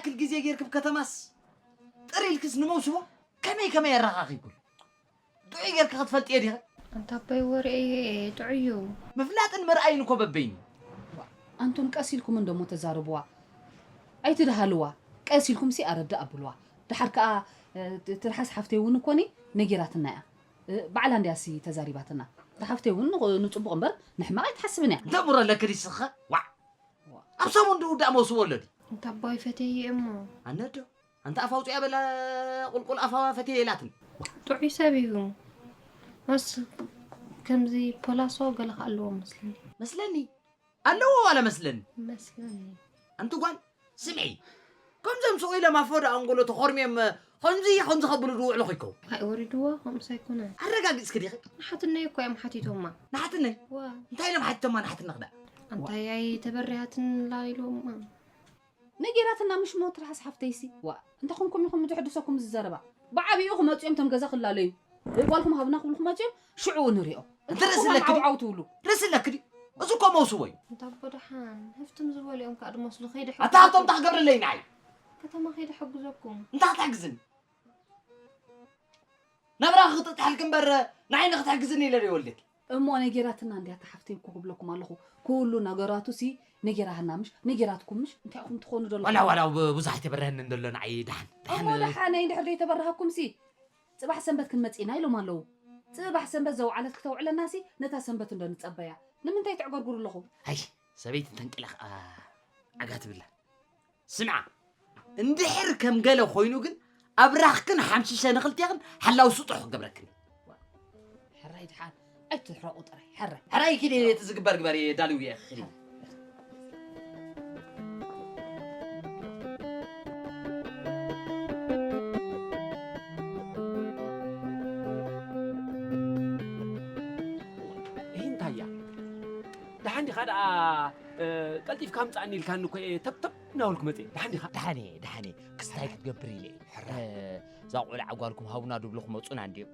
ክል ግዜ ጌርክብ ከተማስ ጥር ኢልክስ ንመውስቦ ከመይ ከመይ ኣረኻኺብኩል? ጥዑይ ጌርካ ክትፈልጥዮ ዲኸ? ኣንታ ኣቦይ ወርኤ ጥዑዩ። ምፍላጥን ምርኣይን እኮ በበይኑ። ኣንቱም ቀስ ኢልኩም እንደሞ ተዛርብዋ፣ ኣይትድሃልዋ። ቀስ ኢልኩም ሲ ኣረዳ ኣብልዋ። ድሓር ከኣ ትርሓስ ሓፍተይ እውን እኮኒ ነጊራትና እያ። ባዕላ እንድያ ሲ ተዛሪባትና። እታ ሓፍተይ እውን ንጽቡቕ እምበር ንሕማቕ ኣይትሓስብን እያ። እንተ ምሮ ኣለክ ድስኻ ዋዕ ኣብ ሰሙን ድውዳእ መውስቦ ኣሎ ድዩ? እንተ ኣቦይ ፈትየ እየ እሞ። ኣነ ዶ ኣንታ ኣፋ ኣውፅያ በላ ቁልቁል ኣፋ ፈትየ ኢላትኒ። ጥዑይ ሰብ እዩ። መስ ከምዚ ፖላሶ ገለ ከ ኣለዎ መስለኒ። መስለኒ ኣለዎ ዋላ መስለኒ። መስለኒ። ኣንቲ ጓል ስምዒ ከምዞም ስቕ ኢሎም ኣፎ ዶ ኣንጎሎ ተኾርምዮም ከምዚ ከምዚ ከብሉ ድውዕሉ ኹይከው። ኣይወሪድዎ ከምኡስ ኣይኮነ። ኣረጋጊፅኪ ዲኺ? ንሓትነይ እኮ እዮም ሓቲቶማ። ንሓትነይ? ዋ። እንታይ ኢሎም ሓቲቶማ ንሓትነኽ ደኣ? ኣንታይ ኣይ ተበሪሃትን ላ ኢሎማ። ነጊራትና ምሽ ሞ ትርሓስ ሓፍተይሲ። ዋ እንተ ኾንኩም ኢኹም ዝሕድሰኩም እዚ ዘረባ። ብዓብይኡ ክመፁ እዮም ቶም ገዛ ክላለዩ። ጓልኩም ሃብና ክብሉ ክመፁ እዮም ሽዑ ንሪኦ። እንተ ርእሲ ኣለኪ ድዩ? ዓውዓው ትብሉ። ርእሲ ኣለኪ ድዩ? እዚ እኮ መውስቦ እዩ። እንታ ኣቦ ደሓን ህፍትም ዝበሉ እዮም ከዓ ድመስሉ ከይደ ኣታ ሃብቶም እንታይ ክገብረለይ ንዓይ? ከተማ ከይደ ሕግዘኩም። እንታይ ክትሕግዝኒ? ናብራኺ ክጥጥሐልኪ እምበር ንዓይ ንክትሕግዝኒ ኢለ ዶ ይወልደኪ? እሞ ነጊራትና እንድያ እታ ሓፍተይ እኮ ክብለኩም ኣለኹ። ኩሉ ነገራቱ ሲ ነጊራትና ምሽ? ነጊራትኩም ምሽ? እንታይ ኢኹም ትኾኑ ዘለኹም? ዋላ ዋላ ብዙሕ ኣይተበረሀንን ዘሎ ንዓይ ደሓን ደሓን እሞ ደሓነይ እንድሕር ዘይተበረሃኩም ሲ ፅባሕ ሰንበት ክንመፅእ ኢና ኢሎም ኣለዉ። ፅባሕ ሰንበት ዘውዓለት ክተውዕለና ሲ ነታ ሰንበት እንዶ ንፀበያ። ንምንታይ ትዕገርጉሩ ኣለኹም? ኣይ ሰበይቲ ተንቅላ ከዓ ዓጋ ትብላ። ስምዓ እንድሕር ከም ገለ ኮይኑ ግን ኣብራኽክን ሓምሽሸ ንኽልቴኽን ሓላው ስጡሕ ክገብረክን። ሕራይ ድሓን ኣይትሕረቑ ጥራይ ሕራይ። ሕራይ ኪዲ እቲ ዝግበር ግበሪ ዳልው እየ ኪዲ። ይህንታያ ደሓን ዲኻ ደኣ ቀልጢፍካ ምጻእኒ ኢልካኒ እኮ እየ ተብተብ እናበልኩ መጽእ። ደሓን ዲኻ? ደሓን እየ፣ ደሓን እየ። ክስታይ ክትገብር ኢለ እየ። ሕራ። እዛ ቆልዓ ጓልኩም ሃቡና ድብሉ ክመጹና እንድዮም።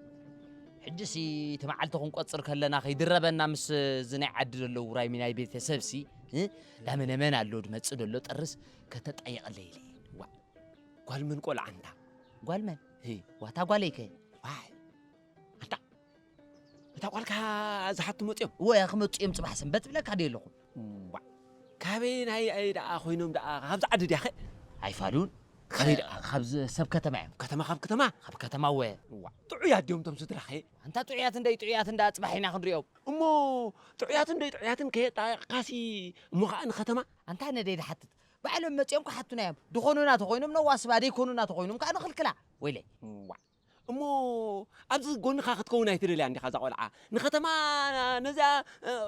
ሕጂ ሲ እቲ መዓልቲ ክንቆጽር ከለና ከይድረበና ምስ እዚ ናይ ዓዲ ዘሎ ውራይ ናይ ቤተሰብ ሲ እ? ዳመነመን ኣሎ ድመጽእ ዘሎ ጥርስ ከተጣየቐለ ኢለ እየ። ዋ ጓል መን ቆልዓ እንታ? ጓል መን? ሂ። ዋታ ጓለይ ከ? ዋይ ኣንታ እታ ጓልካ ዝሓቱ መፅዮም እወ ክመፁ እዮም ፅባሕ ሰንበት ብለካ ደ ኣለኹ ዋ ካበይ ናይ ኣይ ደኣ ኮይኖም ደኣ ካብዚ ዓዲ ድያኸ ኣይፋሉን ካበይ ደኣ ካብዚ ሰብ ከተማ እዮም ከተማ ካብ ከተማ ካብ ከተማ እወ ዋ ጥዑይ ኣድዮም ቶም ስድራኸ ኣንታ ጥዑያት እንደይ ጥዑያት እንዳ ፅባሕ ኢና ክንሪኦም እሞ ጥዑያት እንደይ ጥዑያትን ከየጣቃሲ እሞ ከዓ ንከተማ ኣንታ ነደይ ድሓትት ባዕሎም መፅኦም ክሓቱና እዮም ድኾኑና ተኾይኖም ነዋስባ ደይኮኑና ተኾይኖም ከዓ ንኽልክላ ወይለይ ዋ እሞ ኣብዚ ጎንኻ ክትከውን ኣይትደልያ እንዲኻ እዛ ቆልዓ ንኸተማ ነዚኣ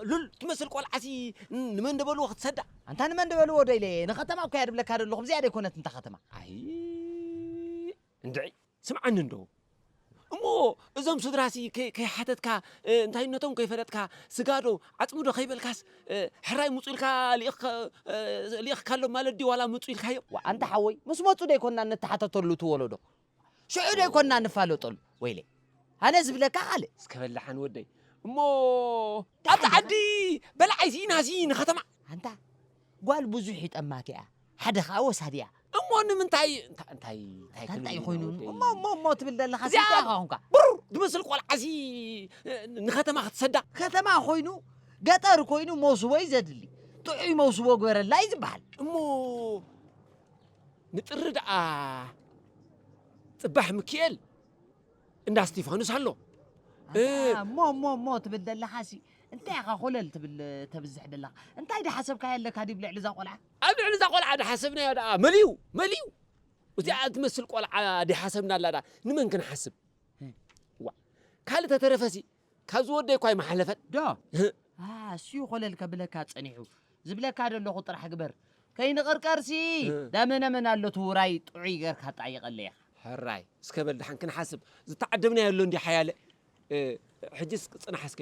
ሉል ትመስል ቆልዓሲ ንመን ደበልዎ ክትሰዳ ኣንታ ንመን ደበልዎ ዶ ኢለ ንኸተማ እኮ እያ ድብለካ ደለኹ እዚኣ ደይኮነት እንታ ኸተማ ኣይ እንድዒ ስምዓኒ እንዶ እሞ እዞም ስድራሲ ከይሓተትካ እንታይነቶም ከይፈለጥካ ስጋዶ ዓፅምዶ ከይበልካስ ሕራይ ምፁ ኢልካ ልኢኽካሎም ማለት ድዩ ዋላ ምፁ ኢልካዮም ኣንታ ሓወይ ምስ መፁ ዶ ኣይኮንና ንተሓተተሉ እቲ ወለዶ ሽዑ ዶ ኣይኮንና ንፋለጠሉ ወይለይ ኣነ ዝብለካ ካልእ እስከ በላሓን ወደይ እሞ ኣብቲ ዓዲ በላዓይ ሲኢናሲ ንኸተማ ኣንታ ጓል ብዙሕ ይጠማት እያ ሓደ ከዓ ወሳድ እያ እሞ ንምንታይ እንታይ እንታይ እንታይ እንታይ እንታይ ኮይኑ እሞ እሞ እሞ ትብል ዘለኻ እዚኣ ስንታይ ኾንካ ብሩር ዝመስል ቆልዓሲ ንኸተማ ክትሰዳ ከተማ ኮይኑ ገጠር ኮይኑ መውስቦ እዩ ዘድሊ ጥዑይ መውስቦ ግበረላ እዩ ዝበሃል እሞ ንጥሪ ደኣ ጽባሕ ምክኤል እንዳ እስቲፋኖስ ኣሎ ኣንታ እሞ እሞ እሞ ትብል ዘለኻሲ እንታይ ኢኻ ኮለል ትብል ተብዝሕ ደለኻ እንታይ ድሓሰብካዮ ኣለካ ድዩ ልዕሊ እዛ ቆልዓ ኣብ ልዕሊ እዛ ቆልዓ ድሓሰብናዮ ደኣ መሊዩ መሊዩ እዚኣ ትመስል ቆልዓ ድሓሰብና ኣላ ደኣ ንመን ክንሓስብ ዋ ካልእ ተተረፈሲ ካብ ዝወደይ እኳ ኣይመሓለፈን ዶ እሱ ኮለል ከብለካ ጸኒሑ ዝብለካ ደለኹ ጥራሕ ግበር ከይንቕርቀርሲ ዳመነመን ኣሎ እቲ ውራይ ጥዑይ ገርካ ጣይቐለ ኢኻ ሕራይ እስከ በል ድሓን ክንሓስብ ዝተዓደምናዮ ኣሎ እንዲ ሓያለ ሕጅስ ጽናሕ እስከ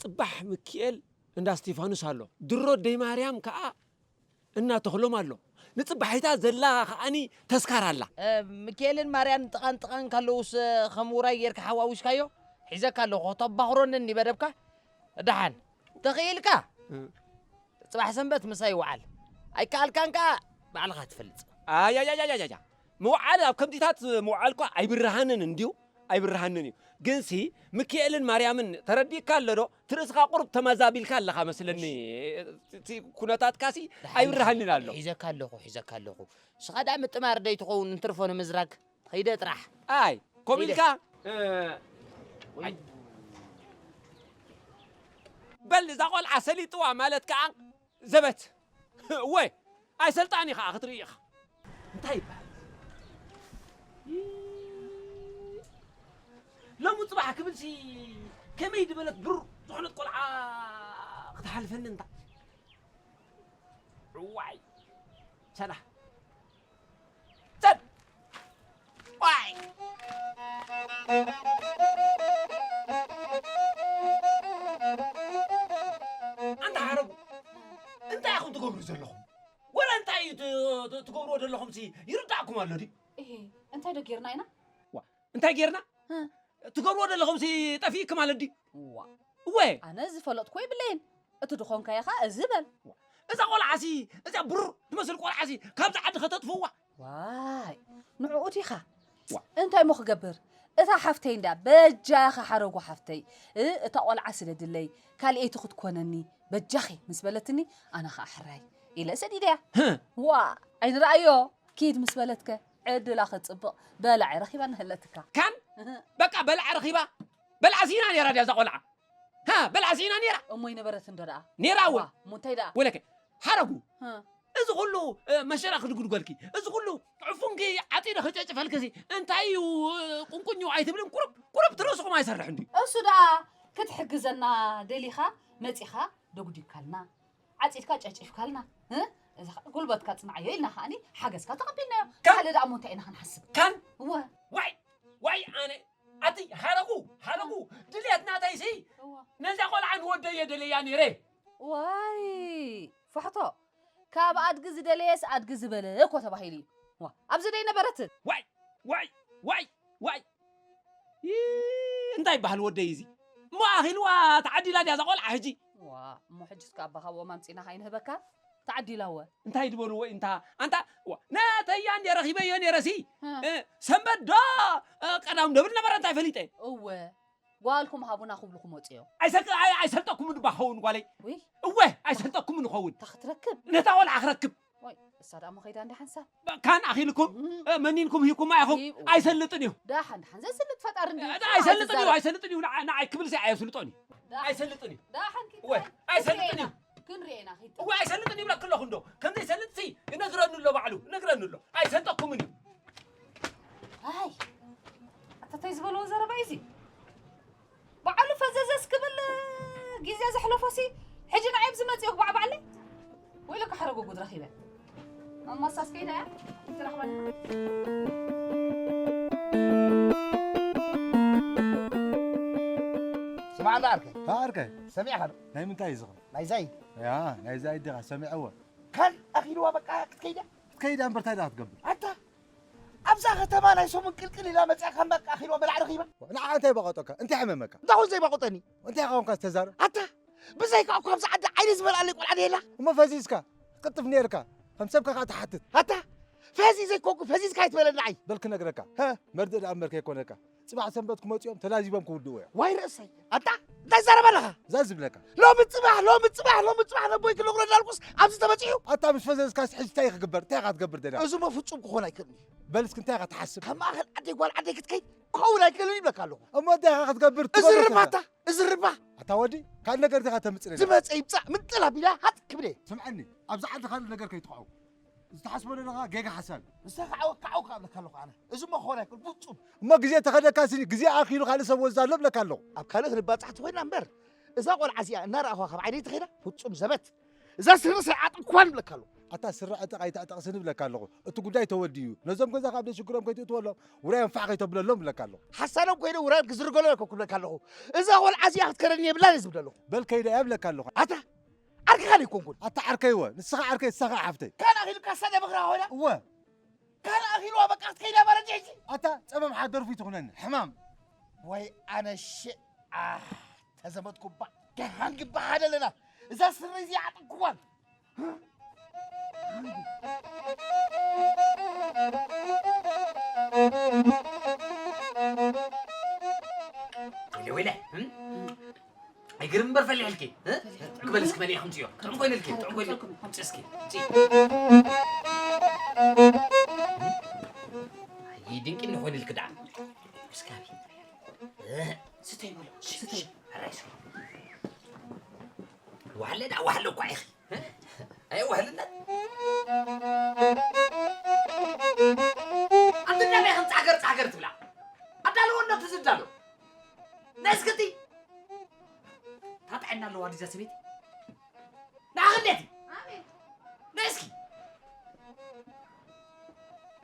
ጽባሕ ምክኤል እንዳ እስቲፋኖስ ኣሎ ድሮ ደይ ማርያም ከኣ እናተኽሎም ኣሎ ንጽባሒታ ዘላ ከኣኒ ተስካር ኣላ ምክኤልን ማርያን ጥቓን ጥቓን ካለውስ ከም ውራይ ጌርካ ሓዋዊስካዮ ሒዘካ ኣለኹ ከተባኽሮኒ እኒ በደብካ ደሓን ተኽኢልካ ጽባሕ ሰንበት ምሳይ ይውዓል ኣይከኣልካን ከኣ ባዕልኻ ትፈልጥ ኣያያያያያ፣ ምውዓል ኣብ ከምዚታት ምውዓል እኳ ኣይብርሃንን እንድዩ፣ ኣይብርሃንን እዩ። ግንሲ፣ ምክኤልን ማርያምን ተረዲእካ ኣሎ ዶ? ትርእስኻ ቁሩብ ተመዛቢልካ ኣለኻ መስለኒ። እቲ ኩነታትካሲ ኣይብርሃንን ኣሎ። ሒዘካ ኣለኹ፣ ሒዘካ ኣለኹ። ንስኻ ደኣ ምጥማር ደይትኸውን እንትርፎ ንምዝራግ ኸይደ ጥራሕ። ኣይ፣ ኮሚልካ? እ፣ ኣይ። በል እዛ ቆልዓ ሰሊጥዋ ማለት ከኣ ዘበት። እወ፣ ኣይሰልጣን ኢኻ ክትርኢ ኢኻ። እንታይ ይበሃል? ሎሚ ጽባሕ ክብልሲ ከመይ ዝበለት ብሩር ዝኾነት ቆልዓ ክትሓልፈኒ እንታ። እዋይ፣ ሰላ። ሰድ። ዋይ። ኣንታ ሓረጉ፣ እንታይ ኢኹም ትገብሩ ዘለኹም? ወላ እንታይ እዩ ት-፣ ት-፣ ትገብርዎ ዘለኹምሲ ይርዳእኩም ኣሎ ድዩ? እሄ፣ እንታይ ዶ ጌርና ኢና? ዋ፣ እንታይ ጌርና? እ። ትገብርዎ ዘለኹምሲ ጠፊእኩም ማለት ድዩ? ዋ። እወ። ኣነ ዝፈለጥኩ የብለይን። እቲ ድኾንካዮ ኸኣ እዚ በል። እዛ ቆልዓሲ፣ እዛ ብሩር ትመስል ቆልዓሲ ካብዛ ዓዲ ከተጥፍዋ? ዋይ፣ ንዕኡ ዲኻ? ዋ። እንታይ እሞ ክገብር? እታ ሓፍተይ እንዳ በጃኻ ሓረጉ ሓፍተይ፣ እ፣ እታ ቆልዓ ስደድለይ፣ ካልኣይቲ ክትኮነኒ በጃኺ ምስ በለትኒ፣ ኣነ ኸኣ ሕራይ ኢለ ሰዲደያ። ህህ። ዋ፣ ኣይንረኣዮ፣ ኪድ ምስ በለትከ ዕድላ ክትጽብቕ በላዒ ረኺባ እናሃለትካ። ካን? እህ። በቃ በላዒ ረኺባ? በልዓ ስኢና ነይራ ድያ እዛ ቆልዓ? ሃ፣ በልዓ ስኢና ነይራ? እሞ ኣይነበረትን ዶ ደኣ? ነይራ እወ። ዋ፣ እሞ እንታይ ደኣ? ወለከ፣ ሓረጉ። ሃ። እዚ ኩሉ፣ እ፣ መሸራ ክድጉድጎልኪ፣ እዚ ኩሉ ዕፉንኪ ዓጺደ ክጨጭፈልክሲ፣ እንታይ እዩ፣ እ፣ ቁንቁኝ እዩ ኣይትብልን? ቁሩብ፣ ቁሩብ እቲ ርእስኹም ኣይሰርሕን ድዩ? እሱ ደኣ ክትሕግዘና ደሊኻ መጺኻ ደጉዲግካልና፣ ዓጺድካ ጨጭፍካልና፣ እ? እዛ ጉልበትካ ጽንዓዮ ኢልና ከኣኒ ሓገዝካ ተቐቢልናዮ። ካን ካልእ ደኣ እሞ እንታይ ኢና ክንሓስብ? ካን እወ። ዋይ፣ ዋይ ኣነ ኣቲ ሓረጉ፣ ሓረጉ፣ ድልየት ናተይሲ እወ። ነዛ ቆልዓ ንወደይ እየ ደለያ ነይረ። ዋይ፣ ፋሕቶ፣ ካብ ኣድጊ ዝደለየስ ኣድጊ ዝበለ እኮ ተባሂሉ እዩ። ዋ፣ ኣብዚ ደይ ነበረትን። ዋይ፣ ዋይ፣ ዋይ፣ ዋይ። ይ-፣ እንታይ ይበሃል ወደይ እዚ? እሞ ኣኺልዋ ተዓዲላ ድያ እዛ ቆልዓ ሕጂ? ዋ፣ እሞ ሕጂስ ካብ ኣባኻ ብኦም ኣምጺእና ከይንህበካ ተዓዲላ እወ። እንታይ ዝበልዎ እንታ? ኣንታ፣ ዋ፣ ነተያ እንደ ረኺበዮ ነይረሲ፣ እ። እ፣ ሰንበት ዶ፣ እ፣ ቀዳም ደብል ነበረ እንታይ ፈሊጠ? እወ። ጓልኩም ሃቡና ክብሉ ክመጹ እዮም። ኣይሰቅ-፣ ኣይ-፣ ኣይሰልጠኩምን እባ ክኸውን ጓለይ። ውይ። እወ፣ ኣይሰልጠኩምን ክኸውን። እታ ክትረክብ። ነታ ቆልዓ ክረክብ። ወይ፣ እሳ ደኣ እሞ ኸይዳ እንዳ ሓንሳብ። ካን ኣኺልኩም፣ እም። እ፣ መኒንኩም ሂብኩማ ኢኹም። ሂብ-፣ ኣይሰልጥን እዩ። ደሓን፣ ደሓን፣ ዘስልጥ ፈጣሪ እንድዩ። እ፣ ኣይሰልጥን እዩ፣ ኣይሰልጥን እዩ። ንዓ-፣ ንዓይ ክብልሲ ኣየስልጦን እዩ። ደሓን። ኣይሰልጥን እዩ። ደሓን ኪድ-፣ እወ፣ ኣይሰልጥን እዩ። ክንሪኤና፣ ክንሪኤና ኪድ-፣ እወ፣ ኣይሰልጥን ይብለኪ ኣለኹ እንዶ። ከም ዘይሰልጥሲ ይነግረኒ ኣሎ ባዕሉ፣ ይነግረኒ ኣሎ። ኣይሰልጠኩምን እዩ። ኣይ፣ ኣታ እንታይ ዝበልዎ ዘረባ እዩ እዚ? ባዕሉ ፈዘዘስ ክብል ግዜ ዘሕለፎሲ፣ ሕጂ ንዓይ ኣብዚ መጺኦ ክባዕባዕለይ? ወይለካ ሓረጎ ጉድ ረኺበ። ማማሳስ ከይዳ እያ፣ ትረኽበና። ስማዕ እንዳ ዓርከይ። ሃ፣ ዓርከይ። ሰሚዕካ ዶ? ናይ ምንታይ እዩ ዝኽሪ? ናይ ዛይድ። ያ፣ ናይ ዛይድ ዲኻ ሰሚዐዎ? ካን ኣኺልዋ በቃ ክትከይዳ? ክትከይዳ እምበር እንታይ ደኣ ክትገብር? ኣታ ኣብዛ ከተማ ናይ ሰሙን ቅልቅል ኢላ መጽያ ከም በቃ ኣኺልዋ በላዕ ረኺባ። ንዓ እንታይ በቐጠካ? እንታይ ሕመመካ? እንታይ ኾን ዘይበቐጠኒ? እንታይ ኾንካ ዝተዛረብ? ኣታ ብዘይካ እኮ ኣብዚ ዓዲ ዓይኒ ዝበልዓለይ ቆልዓ ደየላ። እሞ ፈዚዝካ ቅጥፍ ነይርካ ከም ሰብካ ከኣ ትሓትት። ኣታ ፈዚዘ ኮንኩ ፈዚዝካ ኣይትበለኒ ንዓይ። በል ክነግረካ። ሀ? መርድእ ደኣ እምበር ከይኮነካ። ጽባሕ ሰንበት ክመጹ እዮም፣ ተላዚቦም ክውድኡ እዮም። ዋይ ርእሰይ፣ ኣታ እንታይ ትዛረብ ኣለኻ? እዛ ዝብለካ። ሎሚ ጽባሕ፣ ሎሚ ጽባሕ፣ ሎሚ ጽባሕ ነቦይ ክነግሮ እንዳልኩስ ኣብዚ ተመጺኡ? ኣታ ምስ ፈዘዝካስ ሕጂ እንታይ ክግበር? እንታይ ኢኻ ትገብር ደሊኻ? እዚ እሞ ፍጹም ክኾን ኣይክእልን እዩ። በል እስኪ እንታይ ኢኻ ትሓስብ? ካብ ማእኸል ዓደይ ጓል ዓደይ ክትከይድ ክኸውን ኣይክእልን ይብለካ ኣለኹ። እሞ እንታይ ኢኻ ክትገብር? እዝርባ ትገብር ኣታ፣ እዝርባ። ኣታ ወዲ፣ ካልእ ነገር ዲኻ ተምጽእ ደሊኻ? ዝመጸ ይምጻእ፣ ምጥል ኣቢላ ሃጥ ክብል እየ። ስምዐኒ፣ ኣብዚ ዓዲ ካልእ ነገር ከይትኽዕው። ዝተሓስቦ ዘለኻ ጌጋ ሓሳብ እዩ። ንስኻ ክዓወት፣ ክዓወት ክኣብለካ ኣለኹ ኣነ። እዚ እሞ ክኾን ኣይክእል፣ ፍጹም። እሞ ግዜ ተኸደካ ስኒ፣ ግዜ ኣኺሉ ካልእ ሰብ ወዛ ኣሎ እብለካ ኣለኹ። ኣብ ካልእ ክንባጻሕ ተኾይና እምበር፣ እዛ ቆልዓ እዚኣ እናረኣኹዋ ካብ ዓይነይ ተኸይዳ፣ ፍጹም ዘበት። እዛ ስርሲ ኣይዓጠቕኩዋን እብለካ ኣለኹ። ኣታ ስረ ዕጠቕ ኣይተዕጠቕ ስኒ እብለካ ኣለኹ። እቲ ጉዳይ ተወዲኡ እዩ። ነዞም ገዛ ካብ ደሽግሮም ከይትእትወሎም፣ ውራዮም ፋሕ ከይተብለሎም እብለካ ኣለኹ። ሓሳኖም ኮይነ ውራዮም ክዝርገሎም ኣይኮንኩ እብለካ ኣለኹ። እዛ ቆልዓ እዚኣ ክትከደኒ የብላን እየ ዝብል ኣለኹ። በል ከይዳ እያ እብለካ ኣለኹ። ኣታ ዓርክኻ ኣይኮንኩን። ኣታ ዓርከይ እወ፣ ንስኻ ዓርከይ፣ ንስኻ ሓፍተይ። ካን ኣኺሉካ ሳደ በኽራ ኮይና? እወ። ካን ኣኺሉዋ በቃ ክትከይዳ ማለት እዩ ሕጂ? ኣታ ጸመም ሓደርፉ ይትኹነኒ፣ ሕማም። ወይ ኣነ ሽዕ፣ ኣህ፣ ተዘመትኩባ። ደሓን ግባ ሓደ ኣለና። እዛ ስረ እዚኣ ዓጠቅኩዋን። ወይለ ወይለ፣ እም? ኣይገርም እምበር ፈሊሕልኪ፣ እ? ጥዑም በል እስኪ መሊኣ ከምፅዮ። ጥዑም ኮይንልኪ፣ ጥዑም ኮይንልኪ። ምፂ እስኪ፣ ምፂ። ኣይ፣ ድንቂ እንኾይንልኪ ደኣ። እስካቢ። እ? ስተይ በሎ፣ ስተይ። ሕራይ እስኪ። ዋሕለ ደኣ ዋሕለ እኳ ኢኺ። እ? ኣይ፣ ዋሕልነት። ኣንተ እንታይ ኢኽን ጻገር ጻገር ትብላ? ኣዳልዎ ኣሎ ትዝዳሎ። ነስክቲ። ታጥዐና ኣለዋ ዲዛ ሰበይቲ። ንዓኺ እንዴት? ኣቤት። ነስኪ።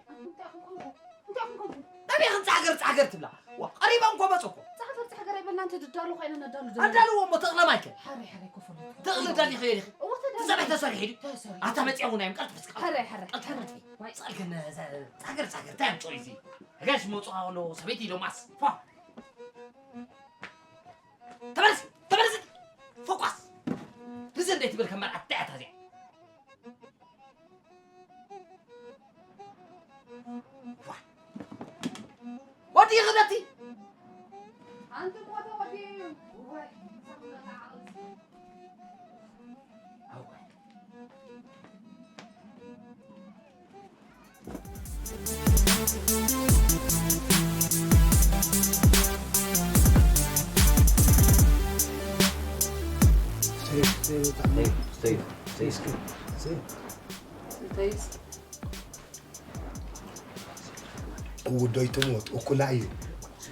ኣንተ እንታይ ኢኽን ኮንኩ? እንታይ ኢኽን ኮንኩ? ናበይ ኢኽን ጻገር ጻገር ትብላ? ዋ፣ ቀሪበን እኮ መጹ እኮ። ጻገር ጻገር ኣይበልና፣ እንተ ድዳሎ ኮይነ ነዳሉ ዘለና። ኣዳልዎ እሞ ተቕለ ማይከ? ሓረይ ሓረይ ኮፈሉ። ተቕለ ዳሊኺ ዲኺ? እዎ፣ ተዳሊኺ። ትዛረብ ተሰሪሒ ድዩ? ተሰሪሒ። ኣታ መጺኣ እውን ኣይም ቀልጥፍ እስኪ። ሓረይ ሓረይ። ቀልጥፍ ሓረይ። ቀልጥፍ። ዋይ። ጻልከን ጻገር ጻገር እንታይ ኣምጾ እዚ? ጋሽ መውጽኦ ኣሎ ሰበይቲ ኢሎማስ። ፋ። ተመለስ፣ ተመለስ። ፎኳስ። ርዚ እንዴት ትብል ከመር ኣታ ያታ እዚኣ። ወዲ ይኽደቲ። ኣንቲ ሞተ ወዲ እዩ። ወይ፣ ውዶይ ትሞት እኩላ እዩ።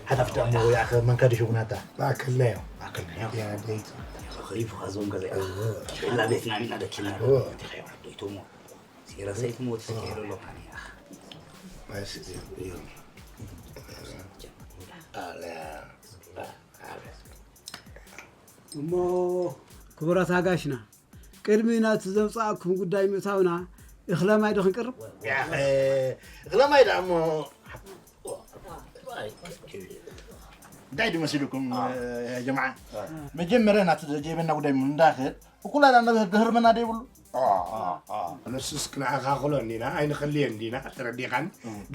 ሓላፍቲ እሞ ወይ ኣኸ መንካ ድሽጉናታ? ማእከልናዮ። ማእከልናዮ። ያ ደይቱ። ኸሪፉ ኻዞም ገዛ። እወ። ሽላ ቤትና ኢና ደኪና። እወ። ደይቱ እሞ። ሲረሰይት ሞት ስኬር ሎካኒ። እሺ፣ እዩ። ኣለ። እሞ ክቡራት ኣጋሽና፣ ቅድሚ ናብቲ ዘምጽኣኩም ጉዳይ ምእታውና፣ እኽለ ማይ ዶ ክንቅርብ? ያኸ፣ እኽለ ማይ ደኣ እሞ፣ እንታይ ድመሲልኩም፣ ያ ጀማዓ? መጀመርያ ናብቲ ዘጀየበና ጉዳይ እንዳኸድ፣ እኩላ ደኣ ነብህር ድህርመና ዶ ይብሉ? ንሱስ ክንኣኻኽሎ እንዲና፣ ኣይንኸልዮ እንዲና፣ ተረዲኻን?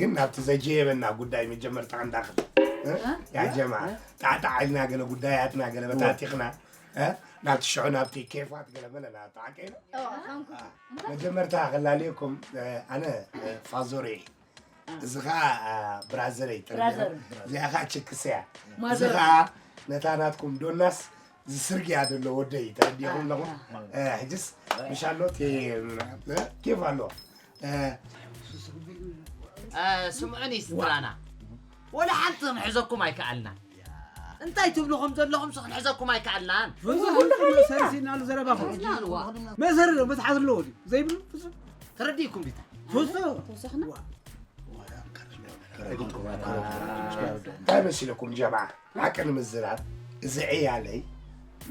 ግን ናብቲ ዘጀየበና ጉዳይ መጀመርታ ክንዳኸድ። እ? እ? ያ ጀማዓ፣ እ? ጣዕጣዕ ኢልና ገለ ጉዳያትና ገለ በታቲኽና፣ እ? ናብቲ ሽዑ ናብቲ ኬፋት ገለ መለ ናብቲ ዓቀይና። ኦ፣ ሃንኩ። አ፣ መጀመርታ ከላልየኩም፣ እ፣ ኣነ፣ እ፣ ፋዞሬ። እዚ ኸዓ፣ አ፣ ብራዘረይ ተረዲኻ። ብራዘር። እዚኣ ኸዓ ችክስ እያ። እዚ ማዘር። ኸዓ ነታ ናትኩም ዶናስ ዝስርግያ ዘሎ ወደይ ተረዲኹም ኣለኹም። አ፣ አ። እ፣ ሕጅስ ምሻሎ ቴ-፣ እ፣ ኬፍ ኣሎ። እ፣ እ፣ ስምዑኒ ስትራና። ወላ ሓንቲ ክንሕዘኩም ኣይከኣልናን። እንታይ ትብሉ ከም ዘለኹም ሲ ክንሕዘኩም ኣይከኣልናን። ፍጹም መእሰሪ ሲናሉ ዘረባኹም። መእሰሪ ዶ መትሓዝ ኣለዎ ድዩ? ዘይብሉ ፍጹም። ተረዲእኩም ዲታ? ፍጹም። ተወሰኽና? ዋ። እንታይ መሲለኩም ጀማዓ? ሓቂ ንምዝራብ፣ እዚ ዕያለይ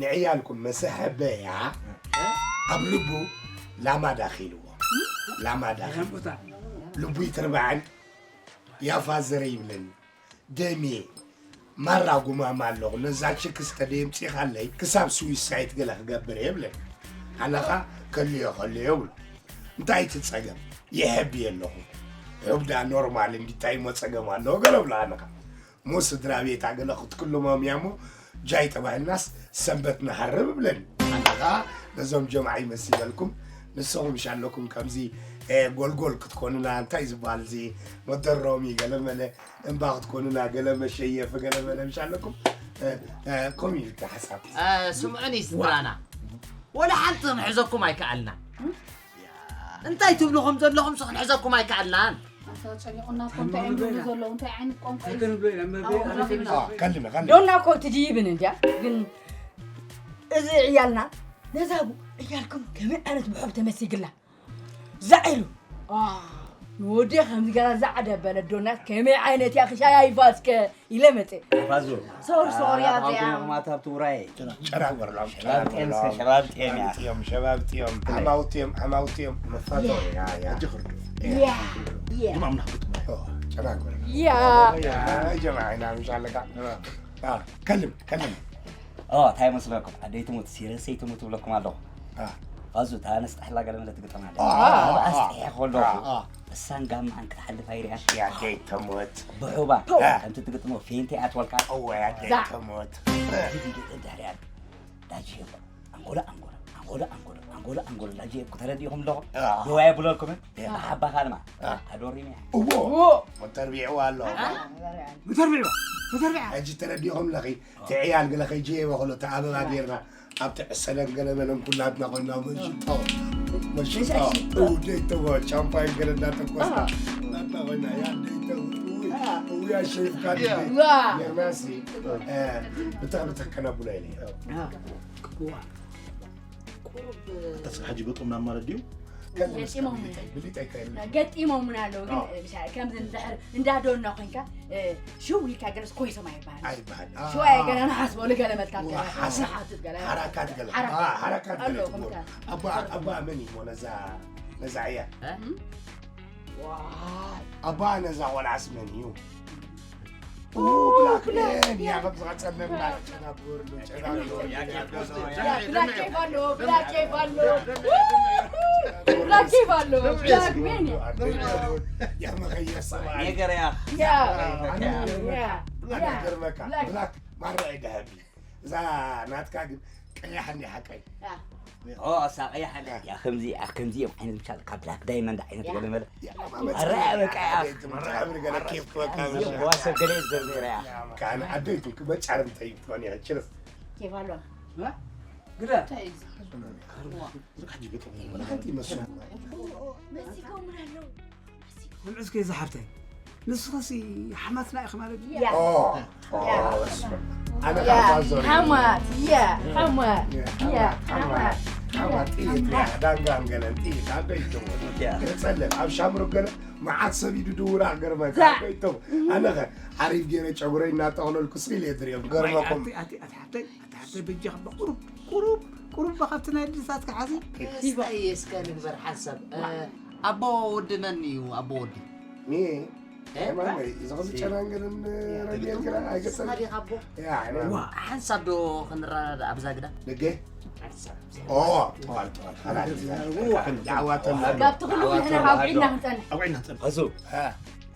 ንዕያልኩም መሰሐበያ ኣብ ልቡ ላማ ዳኺልዎ። ላማ ዳኺልዎ። ልቡ ይትርባዕን ያፋዘረ ይብለኒ። ደሜ ማራ ጉማማ ኣለኹ። ነዛ ችክስ ተደየምፂኻለይ ክሳብ ስዊሳይት ገለ ክገብር እየ ይብለኒ። ኣነኻ ከልዮ ከልዮ ይብሉ። እንታይ እቲ ጸገም? ይሕቢ ኣለኹ። ሕብ ደኣ ኖርማል እንዲታይ እሞ ጸገም ኣለዎ ገለ ብሎ ኣነኻ። እሞ ስድራ ቤታ ገለ ክትክልሞም እያ እሞ ጃይ ተባሂልናስ ሰንበት ንሃርብ እብለኒ። ኣነ ኸኣ ነዞም ጀምዓ ይመስለልኩም፣ ንስኹም ሻለኩም ከምዚ፣ እ፣ ጎልጎል ክትኮኑና፣ እንታይ ዝበሃል እዚ መደሮሚ ገለ መለ እምባ ክትኮኑና፣ ገለ መሸየፊ ገለ መለ ምሻለኩም፣ እ፣ እ፣ ከምኡ ኢልካ ሓሳብ። እ፣ ስምዑኒ ስትራና፣ ወላ ሓንቲ ክንሕዘኩም ኣይከኣልና። እንታይ ትብሉ ከም ዘለኹም ሲ ክንሕዘኩም ኣይከኣልናን። ኣታ ጨኒቑና እኮ እንታይ እዮም ዝብሉ ዘለዉ? እንታይ ዓይነት ቋንቋ እዩ? አ፣ ከልመ፣ ከልመ። ዶና እኮ ትድይብን እንድያ፣ ግን እዚ ዕያልና ነዛ ቡ-፣ ዕያልኩም ከመይ ዓይነት ብሖም ተመሲግላ? ዛዕ ኢሉ። አ፣ ንወዲ ከምዚ ገና ዛዕ ደበለ ዶና ከመይ ዓይነት እያ ክሻያ ይፋስከ? ኢለ መጸ። ፋዙ። ሶር ሶር እያ እዚኣ። ማታ ኣብቲ ውራይ። ጨና፣ ጨና ግበረሎም፣ ጨና ሸባብ ጤም፣ ግበረሎም። ሸባብ ጤም እያ። ሸባብ ጤም፣ ሸባብ ጤም። ዓማውቲ እዮም፣ ዓማውቲ እዮም። መፋቶ፣ ያ፣ ያ። ሕጂ ክርዱ። ያ፣ ያ። ድማ ምናፍቁት። ኦ፣ ጨና ግበረሎም። ያ። ያ፣ ጀማዓ ኢና፣ ምሻለካ። አ፣ ከልም፣ ከልም። ኦ፣ እንታይ መስለኩም? ኣደይ ትሙት፣ ሲረሰይ ትሙት እብለኩም ኣለኹ። አ። ፋዙ፣ እታ ነስጣሕላ ገለ መለ ትግጠም ኣለ። አ፣ አ፣ አ፣ አ። ኣስጢሐ ከለኹ። አ፣ አ። እሳን ጋማኣን ክትሓልፍ ኣይርኣያ። ያደይ ተሞት ብሑባ እ። ከምቲ ትግጥሞ ፌንቴ ኣትወልካ። እወ ያደይ ዛ- ተሞት ድሕሪኣ ኣንጎላ ኣንጎላ ኣንጎላ ኣንጎላ ኣንጎላ ኣንጎላ ላጂ እኮ ተረዲእኹም ኣለኹም። እ። ዶ ኣይብለልኩምን። ሓባኻ ድማ ኣዶሪምያ። እዎ እዎ ተርቢዕዋ ኣሎ ብተርቢዕዋ ብተርቢዓ ሕጂ ተረዲኹም ኣለኺ። ትዕያል ገለ ከይጂ የበኽሎ ተኣበባ ጌርና ኣብቲ ዕሰለን ገለ መለን ኩላትና ኮይና መሽጦ መሽጦ እውደይተዎ ቻምፓይን ገለ እንዳተኮስና ናትና ኮይና ያደይተው እውያ ሸይፍካ ዋ ጌርናሲ ብትኽ ብትኽ ከነብሎ ኢለ ተስፋ ሕጂ ገጦምና ማለት ድዩ? ገጢሞም ብሊጠይ ከይል ገጢሞምና ኣለዉ ግን ብሻ- ከምዚ እንድሕር እንዳደና ኮንካ ሽው ኢልካ ገለስ ኮይሶም ኣይበሃል ኣይበሃል ሽዋይ ገለ ንሓስበሉ ገለ መልካ ሓሳብ ሓራካት ገለ ሓራካት ገለ ኣሎ ትብሎ ከምካ ኣባ ኣባ መን እዩ ነዛ ነዛ እያ ኣባ ነዛ ቆልዓስ መን እዩ ብላክ መን እያ ከም ዝቐፀለና ጨናጉር ጨናጉር ብላክ ኬፍ ኣሎ ብላክ ኬፍ ኣሎ ብላክ ኬፍ ኣሎ ብላክ ሜን እያ ያመኸየ ሰብኣይ ነገርያ ያ ያ ያ ገርመካ ብላክ ማራ ይደሃቢ እዛ ናትካ ግን ቀያሕ እንዲ ሓቀይ ኦ ሳቀያ ሓዳ ያ ከምዚ ያ ከምዚ እዮም ዓይነት ምሻል ካብ ብላክ ዳይመንድ ዓይነት ገለ መለ ኣረ በቃ ያ መራብሪ ገለ ኬፍ ክበካ ዋሰብ ገለ ዘርዝራ ያ ካን ዓደይቱ ክመጫር እንታይ ይትኾን እያ ችርስ ኬፍ ኣሎ ግዳ ሓንቲ ይመስሉ መሲኮምን ኣለዉ ንዑስከ ዝሓፍተይ ንስኻሲ ሓማትና ኢኺ ማለት እዩ ያ ኦ ኦ ኣነ ያ ካፋ ዞሪ ሓማት ያ ሓማት ያ ሓማት ሓማት ጥይት ያ ዳንጋን ገለን ጥይት ዓደይቱ ጸለል ኣብ ሻምሩ ገለ መዓት ሰብ ኢዱ ድውራ ገርመካ ዓደይቱ ኣነኸ ሓሪፍ ገይረ ጨጉረይ እናጠቕለልኩ ስኢል እየ ድሪኦም ገርመኩም ኣቲ ኣቲ ኣቲ ሓፍተይ ኣቲ ሓፍተይ በጃ ከባ ቁሩብ ቁሩብ ቁሩብ ካብቲ ናይ ድሳትካ ሓዚ እስታይ እስከ ንግበር ሓንሳብ ኣቦ ወዲ መን እዩ ኣቦ ወዲ ኒ ማመይ እዚ ኸዚ ጨናንገልን ረድኤን ግራ ኣይገጠም ስኻ ዲኻ ኣቦ ያኒ ዋ ሓንሳብ ዶ ክንረዳዳ ኣብዛ ግዳ ደገ ኦ ተዋል ተዋል ሓላል ዳዕዋ ተሎ ካብቲ ኩሉ ንሕና ካብ ዒድና ክንፀንሕ ኣብ ዓይና ንፀንሕ ኸሱ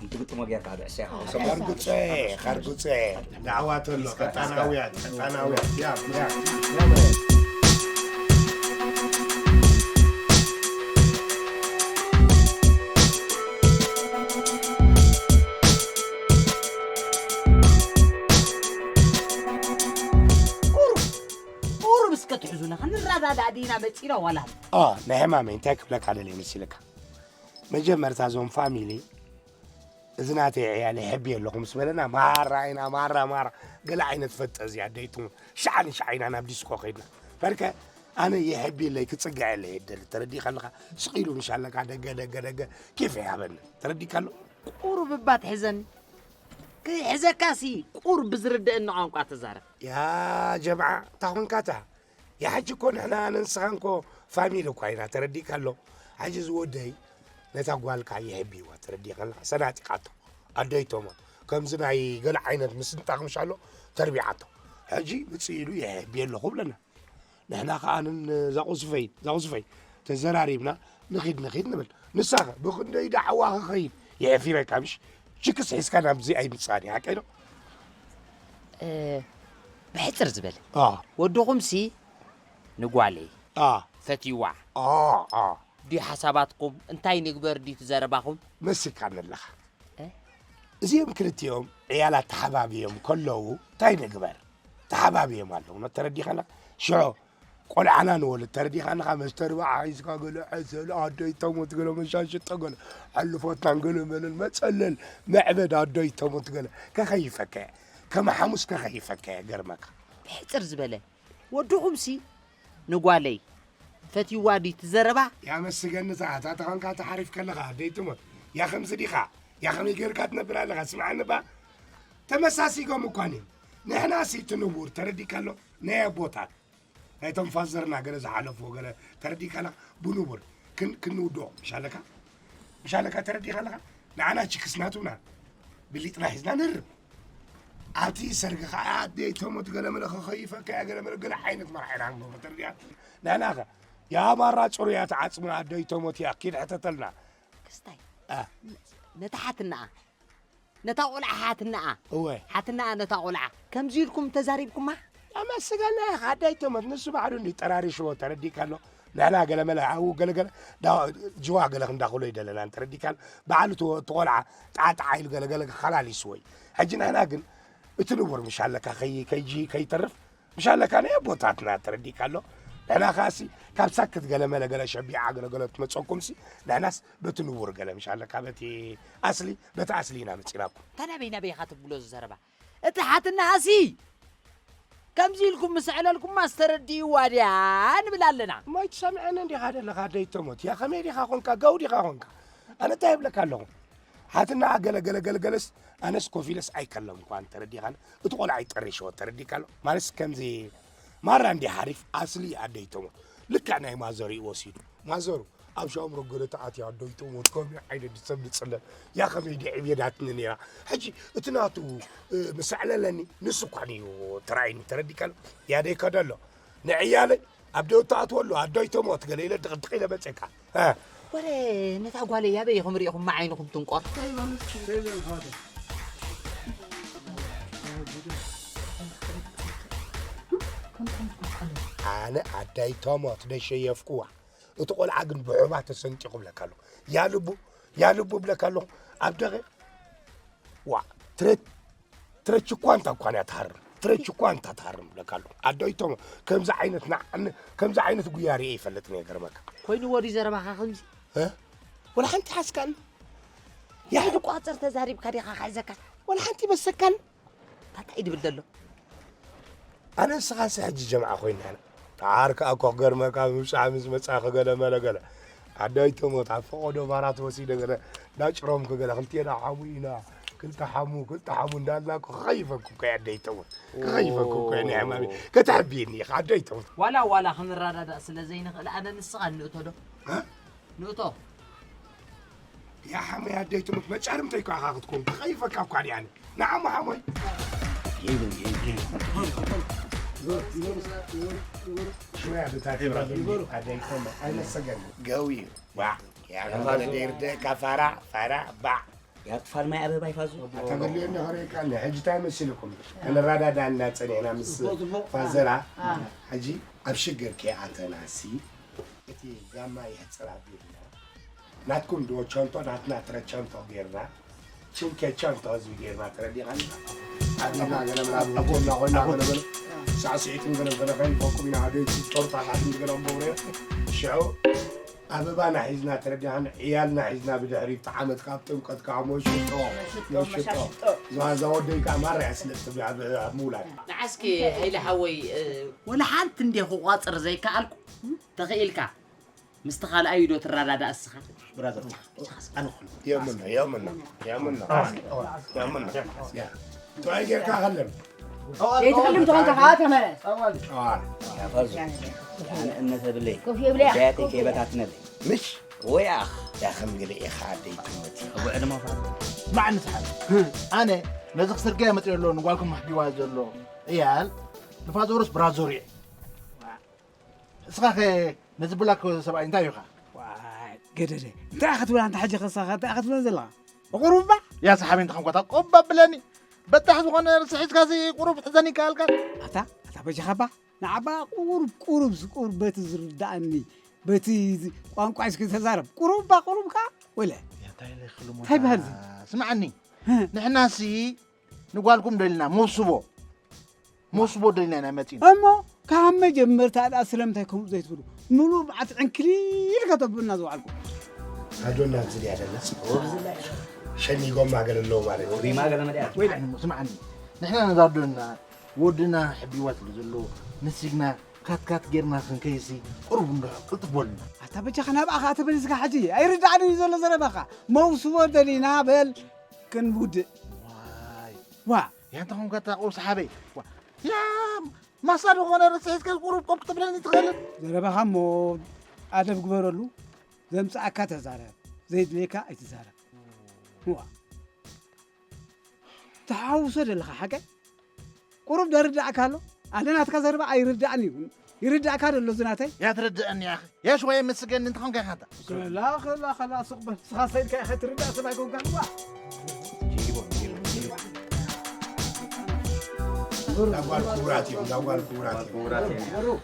እንትግጥሞ ጌርካ ብዕሰ ካርጉፀ ካርጉፀ ዳዕዋ ተሎ ቀጣናውያን ቀጣናውያን ያ ያ ቁሩብ ቁሩብ እስከ ትሕዙና ክንረዳዳእ ዲና መፂና ዋላ ኦ ናይ ሕማመይ እንታይ ክብለካ ደልየ መሲልካ መጀመርታ እዞም ፋሚሊ እዚ ናተይ ዕያለ ይሕብየ ኣለኹ ምስ በለና ማራ ኢና ማራ ማራ ገለ ዓይነት ፈጠ እዚኣ ደይትሙ ሻዕ ንሻዕ ኢና ናብ ዲስኮ ከይድና በርከ ኣነ የሕብየለይ ክፅግዐለይ የደሊ ተረዲእካ ኣለካ ስቕ ኢሉ ምሻለካ ደገ ደገ ደገ ኬፍ ይሃበኒ ተረዲእካ ኣሎ ቁሩብ እባ ትሕዘኒ ክሕዘካሲ ቁሩብ ብዝርድአኒ ቋንቋ ተዛረብ ያ ጀምዓ እንታይ ኮንካታ ያ ሕጂ እኮ ንሕና ኣነ ንስኻን ኮ ፋሚሊ እኳ ኢና ተረዲእካ ኣሎ ሕጂ ዝወደይ ነታ ጓልካ የህብይዋ ተረዲእካ ኣለካ ሰናጢቃቶ ኣደይቶሞ ከምዚ ናይ ገለ ዓይነት ምስንጣቕ ምሻሎ ተርቢዓቶ ሕጂ ብፅኢሉ የህብየ ኣለኹ ብለና ንሕና ከዓ ንን ዛቑስፈይ ዛቑስፈይ ተዘራሪብና ንኺድ ንኺድ ንብል ንሳኸ ብክንደይ ዳዕዋ ክኸይድ የሕፊረካ ምሽ ችክስ ሒዝካ ናብዚ ኣይምፅኣን እዩ ሓቀይ ዶ ብሕፅር ዝበለ ወድኹምሲ ንጓለይ ፈትይዋ ድዩ ሓሳባትኩም እንታይ ንግበር ድዩ ትዘረባኹም መሲካኒ ኣለኻ እዚኦም ክልቲኦም ዕያላት ተሓባብዮም ከለዉ እንታይ ንግበር ተሓባብዮም ኣለዉ ተረዲኻና ሽዖ ቆልዓና ንወልድ ተረዲኻንኻ መስተርባዓ ሒዝካ ገለ ዕሰል ኣደይ ተሞት ገለ መሻሽጦ ገለ ሕልፎትናን ገለ መለን መፀለል መዕበድ ኣደይ ተሞት ገለ ከኸይፈከ ከመ ሓሙስ ከኸይፈከ ገርመካ ብሕፅር ዝበለ ወድኹምሲ ንጓለይ ፈትይዋ ድዩ ትዘረባ ያመስገንታ ኣታ ተኾንካ ተሓሪፍ ከለኻ ኣደይ ትሞት ያ ከምዚ ዲኻ ያ ከመይ ገይርካ ትነብር ኣለኻ ስምዓኒ ባ ተመሳሲጎም እኳን እዮም ንሕና ሲ እቲ ንቡር ተረዲካ ኣሎ ናይ ኣቦታት ናይቶም ፋዘርና ገለ ዝሓለፍዎ ገለ ተረዲካ ኣለኻ ብንቡር ክንውድኦ ምሻለካ ምሻለካ ተረዲካ ኣለኻ ንዓና ችክስ ናቱና ብሊጥና ሒዝና ንርብ ኣብቲ ሰርጊ ከዓ ኣደይ ተሞት ገለመለ ከኸይፈካ እያ ገለመለ ገለ ዓይነት መርዓ ኢና ንገብሮ ተረዲካ ንሕናኸ የኣማራ ፅሩያት ዓፅሚ ኣደይ ተሞት እያ ኪድ ሕተተልና ክስታይ ነታ ሓትናኣ ነታ ቆልዓ ሓትናኣ እወ ሓትናኣ ነታ ቆልዓ ከምዚ ኢልኩም ተዛሪብኩማ? ኣመስገና ኢኻ ኣዳይቶሞት ንሱ ባዕሉ እንዲ ጠራሪሽዎ ተረዲካ ኣሎ። ንሕና ገለመለ ኣብኡ ገለገለ ጅዋ ገለ ክንዳኽሎ ይደለና እንተረዲካ ኣሎ። ባዕሉ እቲ ቆልዓ ጣዕጣዕ ኢሉ ገለገለ ከላሊስዎ እዩ። ሕጂ ንሕና ግን እቲ ንቡር ምሽ ኣለካ ከይተርፍ ምሽ ኣለካ ናይ ኣቦታትና ተረዲካ ኣሎ። ንሕና ከኣሲ ካብ ሳክት ገለመለ ገለ ሸቢዓ ገለገለ ትመፀኩምሲ ንሕናስ በቲ ንቡር ገለ ምሽ ኣለካ በቲ ኣስሊ በቲ ኣስሊ ኢና መፂናኩም። ታዲያ በይና በይኻ ትብሎ ዝዘረባ እቲ ሓትናኣሲ ከምዚ ኢልኩም ምስ ኣዕለልኩማ ዝተረድእዋ ድያ ንብል ኣለና። እሞ ኣይትሰምዐኒ እንዲኻ ዘለኻ ደይተሞት እያ ከመይ ዲኻ ኾንካ ጋው ዲኻ ኾንካ ኣነ እንታይ ይብለካ ኣለኹ ሓትናኣ ገለ ገለ ገለ ገለስ ኣነስ ኮፍ ኢለስ ኣይከለምኳን ተረዲኻን እቲ ቆልዓ ይጠሪሽዎ ተረዲካ ኣሎ ማለስ ከምዚ ማራ እንዲ ሓሪፍ ኣስሊ ኣደይተሞት ልክዕ ናይ ማዘሩ እዩ ወሲዱ ማዘሩ ኣብ ሻምሮ ገለ ተኣትያ ኣደይተሞት ከመይ ዓይነት ሰብ ንጽለል ያ ከመይ ድዕብየዳትኒ ነይራ ሕጂ እቲ ናቱ ምስ ኣዕለለኒ ንሱ እኳ እዩ ተራእይኒ ተረዲካሉ ያደይ ከደሎ ንዕያለይ ኣብ ደው ተኣትወሉ ኣደይተሞት ገለ ኢለ ድቕድቕ ኢለ መፅካ ወረ ነታ ጓለይ ኣበይ ኢኹም ርኢኹማ ዓይንኹም ትንቆር ኣነ ኣደይተሞት ደሸየፍኩዋ እቲ ቆልዓ ግን ብሑባ ተሰንጢቑ ብለካ ኣለኹ። ያ ልቡ ያ ልቡ ብለካ ኣለኹ። ኣብ ደገ ዋ ትረት ትረች እኳ እንታ እኳ እያ ትሃርም ትረች እኳ እንታ ትሃርም ብለካ ኣለኹ። ኣዶ ይቶም ከምዚ ዓይነት ንዓኒ ከምዚ ዓይነት ጉያ ሪኤ ይፈልጥ እየ ገርመካ። ኮይንዎ ድዩ ዘረባኻ ከምዚ? እ? ወላ ሓንቲ ሓስካኒ። ያ ሕጂ ቋፅር ተዛሪብካ ዲኻ ክሕዘካ? ወላ ሓንቲ ይመሰካኒ። እንታይ ድብል ዘሎ? ኣነ ንስኻሲ ሕጂ ጀምዓ ኮይና ኢና። ተዓር ከኣ እኮ ክገርመካ ምብጻሕ ምስ መጻ ክገለ መለ ገለ። ኣዳይ ተሞት ኣብ ፈቐዶ ባራት ወሲደ ገለ ዳጭሮም ክገለ ክልቴና ሓሙ ኢና ክልተ ሓሙ ክልተ ሓሙ እንዳልና እኮ ክኸይፈኩም እኮ ኣደይ ተሞት ክኸይፈኩም እኮ ናይ ሕማሚ ከተሕብየኒ ኢኻ ኣደይ ተሞት ዋላ ዋላ ክንረዳዳእ ስለ ዘይንኽእል ኣነ ንስኻ እንእቶ ዶ ንእቶ ያ ሓመይ ኣደይ ትሙት መጫርምተይ እኳ ኢኻ ክትኮን ክኸይፈካ እኳ ድያኒ ንዓሞ ሓሞይ ሽመያ ብታት ኣደይ ኮመ ኣይመሰገን ገው እዩ ዋ ያገባለ ደርደ ካፋራ ፋራ ባዕ ያጥፋል ማይ ኣበባ ይፋዙ ተበልዮ እናኸረካ ሕጂ እንታይ መሲልኩም ክንረዳዳ እናፀኒዕና ምስ ፋዘራ ሕጂ ኣብ ሽግር ከይኣተናሲ እቲ ጋማ ይሕፅር ኣቢልና ናትኩም ድወ ቸንቶ ናትና ትረ ቸንቶ ጌርና ችንኬ ቸንቶ ህዝቢ ጌርና ተረዲኻኒ ኣቢልና ገለመላ ጎና ኮይና ገለመለ ሳዕስዒትን ገለመለ ከይፈኩም ኢና ሓደ ጦርታ ካትን ገለ ኣንበውረ ሽዑ ኣበባና ሒዝና ተረዲኻኒ ዕያልና ሒዝና ብድሕሪ እቲ ዓመት ካብ ጥምቀት ከዓ መሽጦ መሽጦ ዝዋዛ ወደይ ከዓ ማራ እያ ስለ ትብል ኣብ ምውላድ ንዓስኪ ሃይለ ሓወይ ወላ ሓንቲ እንዴ ክቋፅር ዘይከኣልኩ ተኽኢልካ ምስቲ ካልኣዩ ዶ ትረዳዳእ እስኻ? ብራዘር፣ ኣነ ኩሉ። የምኖ፣ የምኖ፣ የምኖ፣ የምኖ። ያ። ጥራይ ጌርካ ከለም። ዘይትኽልም ተኾንካ ከዓ ተመለስ። ኣዋል። ኣዋል። ኣነ እምነት የብለይ። ኮፍ የብለያ። ጉዳያተይ ከይበታትነለይ። ምሽ? ወይ ኣኽ። ያ ከም ገለ ኢኻ ኣደይ ትመት። ኣብ ዕድመኻ። ስማዕኒ ሰሓብ። ኣነ ነዚ ክስርገያ መፅእ ኣሎ ንጓልኩም ኣሕቢዋ ዘሎ እያል ንፋዘሩስ ብራዘሩ እየ። እስኻኸ ነዚ ብላክ ሰብኣይ እንታይ ኢኻ? ዋይ ገደደ እንታይ ክትብል ኣንታ ሕጂ ከሳኻ እንታይ ክትብለን ዘለኻ? ቁሩብ እባ ያ ሰሓበይ እንተ ኾንኳ እታ ቆብ ኣብለኒ በጣሕ ዝኾነ ርስሒትካሲ ቁሩብ ሕዘኒ ይከኣልካ ኣታ ኣታ በጃኻ እባ ንዓባ ቁሩብ ቁሩብ ቁሩብ በቲ ዝርድኣኒ በቲ ቋንቋ እስኪ ተዛረብ ቁሩብ እባ ቁሩብ ከኣ ወለ እንታይ በሃል ስምዓኒ ንሕናሲ ንጓልኩም ደሊና መውስቦ መውስቦ ደሊና ኢና መፂና እሞ ካብ መጀመርታ ደኣ ስለምንታይ ከምኡ ዘይትብሉ ምሉእ መዓልቲ ዕንክሊል ከተብሉና ዝውዓልኩም ኣዶና ኣብዚ ድያ ደላ ሸኒጎማ ገለ ኣለዎ ማለት እዩ ሪማ ገለ መድያ ወይ ዳዕኒ ስምዓኒ ንሕና ነዛ ኣዶና ወድና ሕቢዋ ስለ ዘሎ ንሲግና ካትካት ጌርና ክንከይሲ ቅሩብ እንዶ ቅልጥፍ በሉና ኣታ በጃኻ ናብኣ ከኣ ተመሊስካ ሕጂ ኣይርዳዕን እዩ ዘሎ ዘረባኻ መውስቦ ደሊና በል ክንውድእ ዋይ ዋ ያንተ ኾንካ እታ ቁርሲ ሓበይ ዋ ያ ማሳ ዝኾነ ርእሲ ሒዝካ ቁሩብ ቆም ክትብለኒ ትኽእልን ዘረባኻ እሞ ኣደብ ግበረሉ ዘምፅኣካ ተዛረብ ዘይድልየካ ኣይትዛረብ ዋ ተሓውሶ ደለኻ ሓቀ ቁሩብ ደርዳእካ ኣሎ ኣነ ናትካ ዘረባ ኣይርዳእን እዩ ይርዳእካ ደሎ ዝናተይ? ያትረድእን ያኺ የሽ ወይ ምስገን እንተኾንካ ኢኻ። ከላ ከላ ከላ ሱቕ በል። ንስኻ ሰይድካ ኢኻ ትርዳእ ሰብ ኣይኮንካን። ዋ! ዳጓል ክቡራት እዮም፣ ዳጓል ክቡራት እዮም።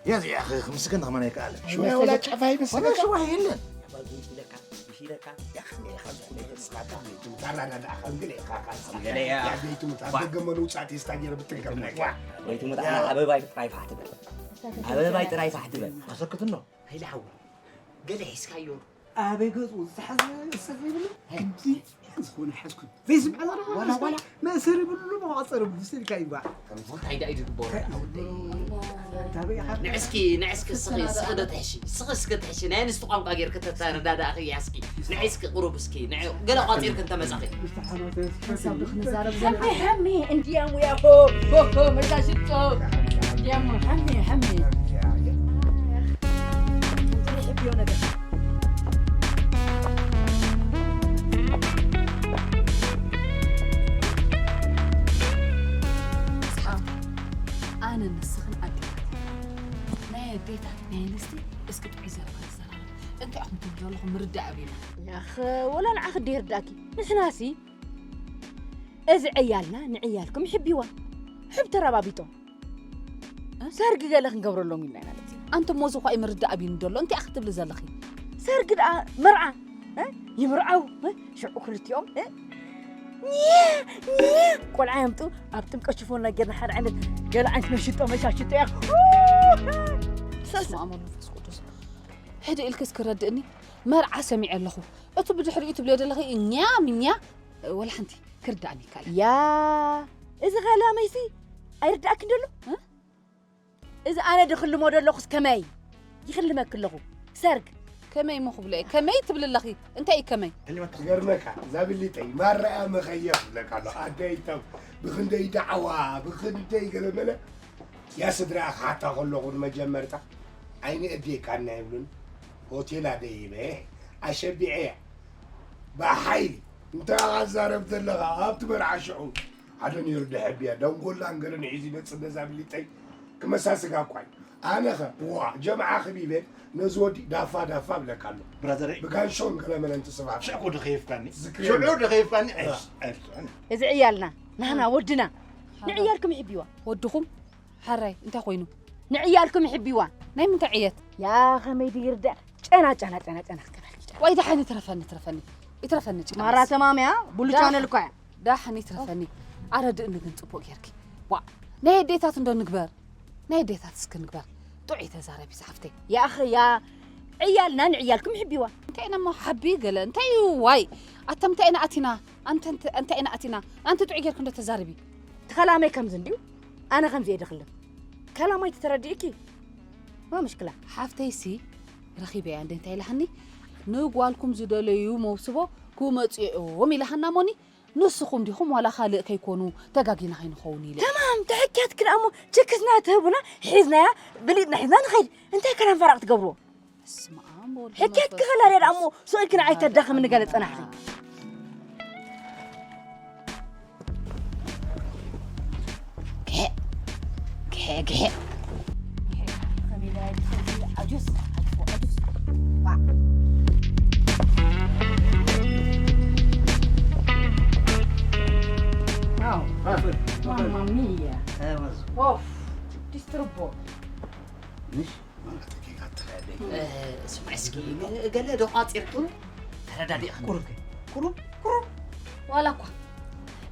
የዝ ያኺ ምስገን ከማን ኣይከኣለ። ሽወያ ወላ ጫፋ ይመስል ሽወ የለን። ወይትምጣ ኣበባይ ጥራይ ፋሕ ትበል። ኣበባይ ጥራይ ፋሕ ትበል። ኣሰክትኖ። ሀይለ ሓው ገለ ሒዝካዮ። ኣበይ ገጹ ዝተሓዘ ሰብ ይብሉ። ግዲ ዝኾነ ሓዝኩ። ዘይስምዐ ዘረባ ዋላ ዋላ መእሰሪ ብሉ መዋፀሪ ብሉ ስልካ ይባ። እንታይ ዳይ ድግበሩ? ንዕስኪ ንዕስኪ ስኺ ስኺ ዶ ትሕሺ ስኺ ስኪ ትሕሺ ናይ ኣንስቲ ቋንቋ ጌርኪ ተተረዳዳእኺ እያ። እስኪ ንዒ እስኪ ቁሩብ እስኪ ንዒ ገለ ቋጺርኪ እንተመጻኺ። ሓሳብ ንኽንዛረብ ዘለና። ኣይ ሃሚ እንዲያም ውያ ሆ ሆ ሆ መሻሽጦ እንዲያም ሃሚ ሃሚ። ትሪሕብዮ ነገር። ኣነ ንስኽን ኣዴታት ናይ ኣዴታት ናይ ኣንስቲ እስኪ ጥዑይ ዘረባ ንዘራረብ። እንታይ ኢኹም ትብሉ ዘለኹም ምርዳእ ኣቢና። ያኽ ወላ ንዓኺ ድየ ርዳእኪ ንሕናሲ እዚ ዕያልና ንዕያልኩም ይሕቢዋ ሕብ ተረባቢጦም ሰርጊ ገለ ክንገብረሎም ኢልና ኢና መፂና። ኣንተ ሞዚ ኳ ይምርዳእ ኣቢኒ ደሎ እንታይ ኢኺ ትብሊ ዘለኺ? ሰርጊ ደኣ መርዓ እ? ይምርዓው እ? ሽዑ ክልቲኦም እ? ኒየ ኒየ ቆልዓ የምጡ ኣብ ጥምቀት ሽፎና ጌርና ሓደ ዓይነት ገለ ዓይነት መሽጦ መሻሽጦ እያ። በስመ ኣብ ወወልድ ወመንፈስ ቅዱስ። ሕድእ ኢልኪ እስኪ ረድእኒ። መርዓ ሰሚዐ ኣለኹ። እቲ ብድሕሪኡ ትብልዮ ዘለኺ እኛ ምኛ ወላ ሓንቲ ክርዳእኒ ይከኣል። ያ እዚ ኸላመይሲ ኣይርዳእክን ደሎ እ? እዚ ኣነ ድኽልሞ ደለኹስ ከመይ ይኽልመኪ ኣለኹ ሰርግ ከመይ እሞ ክብሎ እየ ከመይ ትብሊ ኣለኺ እንታይ እዩ ከመይ ክገርመካ እዛ ብሊጠይ ማራያ መኸየፍ ይብለካ ኣሎ ኣደይ ተም ብኽንደይ ዳዕዋ ብኽንደይ ገለመለ ያ ስድራ ክሓታ ከለኹ ንመጀመርታ ዓይኒ እዴካና ይብሉን ሆቴል ኣደይበ ኣሸቢዐያ ብሓይሊ እንታይ ኣዛረብ ዘለኻ ኣብቲ መርዓ ሽዑ ሓደ ነይሩ ደሐብያ ደንጎላን ገለን ሒዙ ይመጽእ ነዛ ብሊጠይ ክመሳስጋ እኳ እዩ ኣነኸ ዋ ጀምዓ ክቢበ ነዚ ወዲ ዳፋ ዳፋ ብለካ ኣሎ ብራዘረይ ብጋንሾን ገለመለን ትስባብ ሽዕኩ ድኸይፍካኒ ዝክሬ ሽዑ ድኸይፍካኒ ኣይስ- ኣይስ- እዚ ዕያልና ናህና ወድና ንዕያልኩም ይሕብዋ ወድኹም ሓራይ እንታይ ኮይኑ ንዕያልኩም ይሕብዋ ናይ ምንታይ ዕየት ያ ኸመይ ድይርዳእ ጨና ጨና ጨና ጨና ክትበል ዋይ ደሓን ይትረፈኒ ትረፈኒ ይትረፈኒ ጭቃ ማራ ተማምያ ብሉ ቻነል እኳ እያ ዳሕን ይትረፈኒ ኣረድእኒ ግን ፅቡቅ ጌርኪ ዋ ናይ ኣዴታት እንዶ ንግበር ናይ ኣዴታት እስኪ ንግበር ጥዑይ ተዛረቢ ዝሓፍተይ ያኸ ያ ዕያልና ንዕያልኩም ይሕቢዋ እንታይ ኢና እሞ ሓቢ ገለ እንታይ እዩ ዋይ ኣታ ምንታይ ኢና ኣቲና ኣንተ እንታይ ኢና ኣቲና ኣንቲ ጥዑይ ጌርኪ እንዶ ተዛርቢ ትኸላመይ ከምዚ እንድዩ ኣነ ከምዚ እየ ድኽልም ከላማይ ትተረድእኪ ማ ምሽክላ ሓፍተይሲ ረኺበያ እንደ እንታይ ኢላሃኒ ንጓልኩም ዝደለዩ መውስቦ ክመፅኡ እዮም ኢላሃና ሞኒ ንስኹም ዲኹም ዋላ ካልእ ከይኮኑ ተጋጊና ከይንኸውን ኢለ ተማም ተሕክያትክን ኣሞ ችክስና ትህቡና ሒዝናያ ብሊጥና ሒዝና ንኸይድ እንታይ ከላም ፈራቕ ትገብርዎ ሕክያት ክኸላልያ ደኣ እሞ ስቕ ኢልክን ኣይተዳኸምኒ ገለ ጸናሕኺ Mamma mia. Off. Disturbo. ስምዒ እስኪ ገለ ዶ ቋፂርኪ ተረዳዲእኽኒ ቁሩብ ቁሩብ ቁሩብ ዋላ እኳ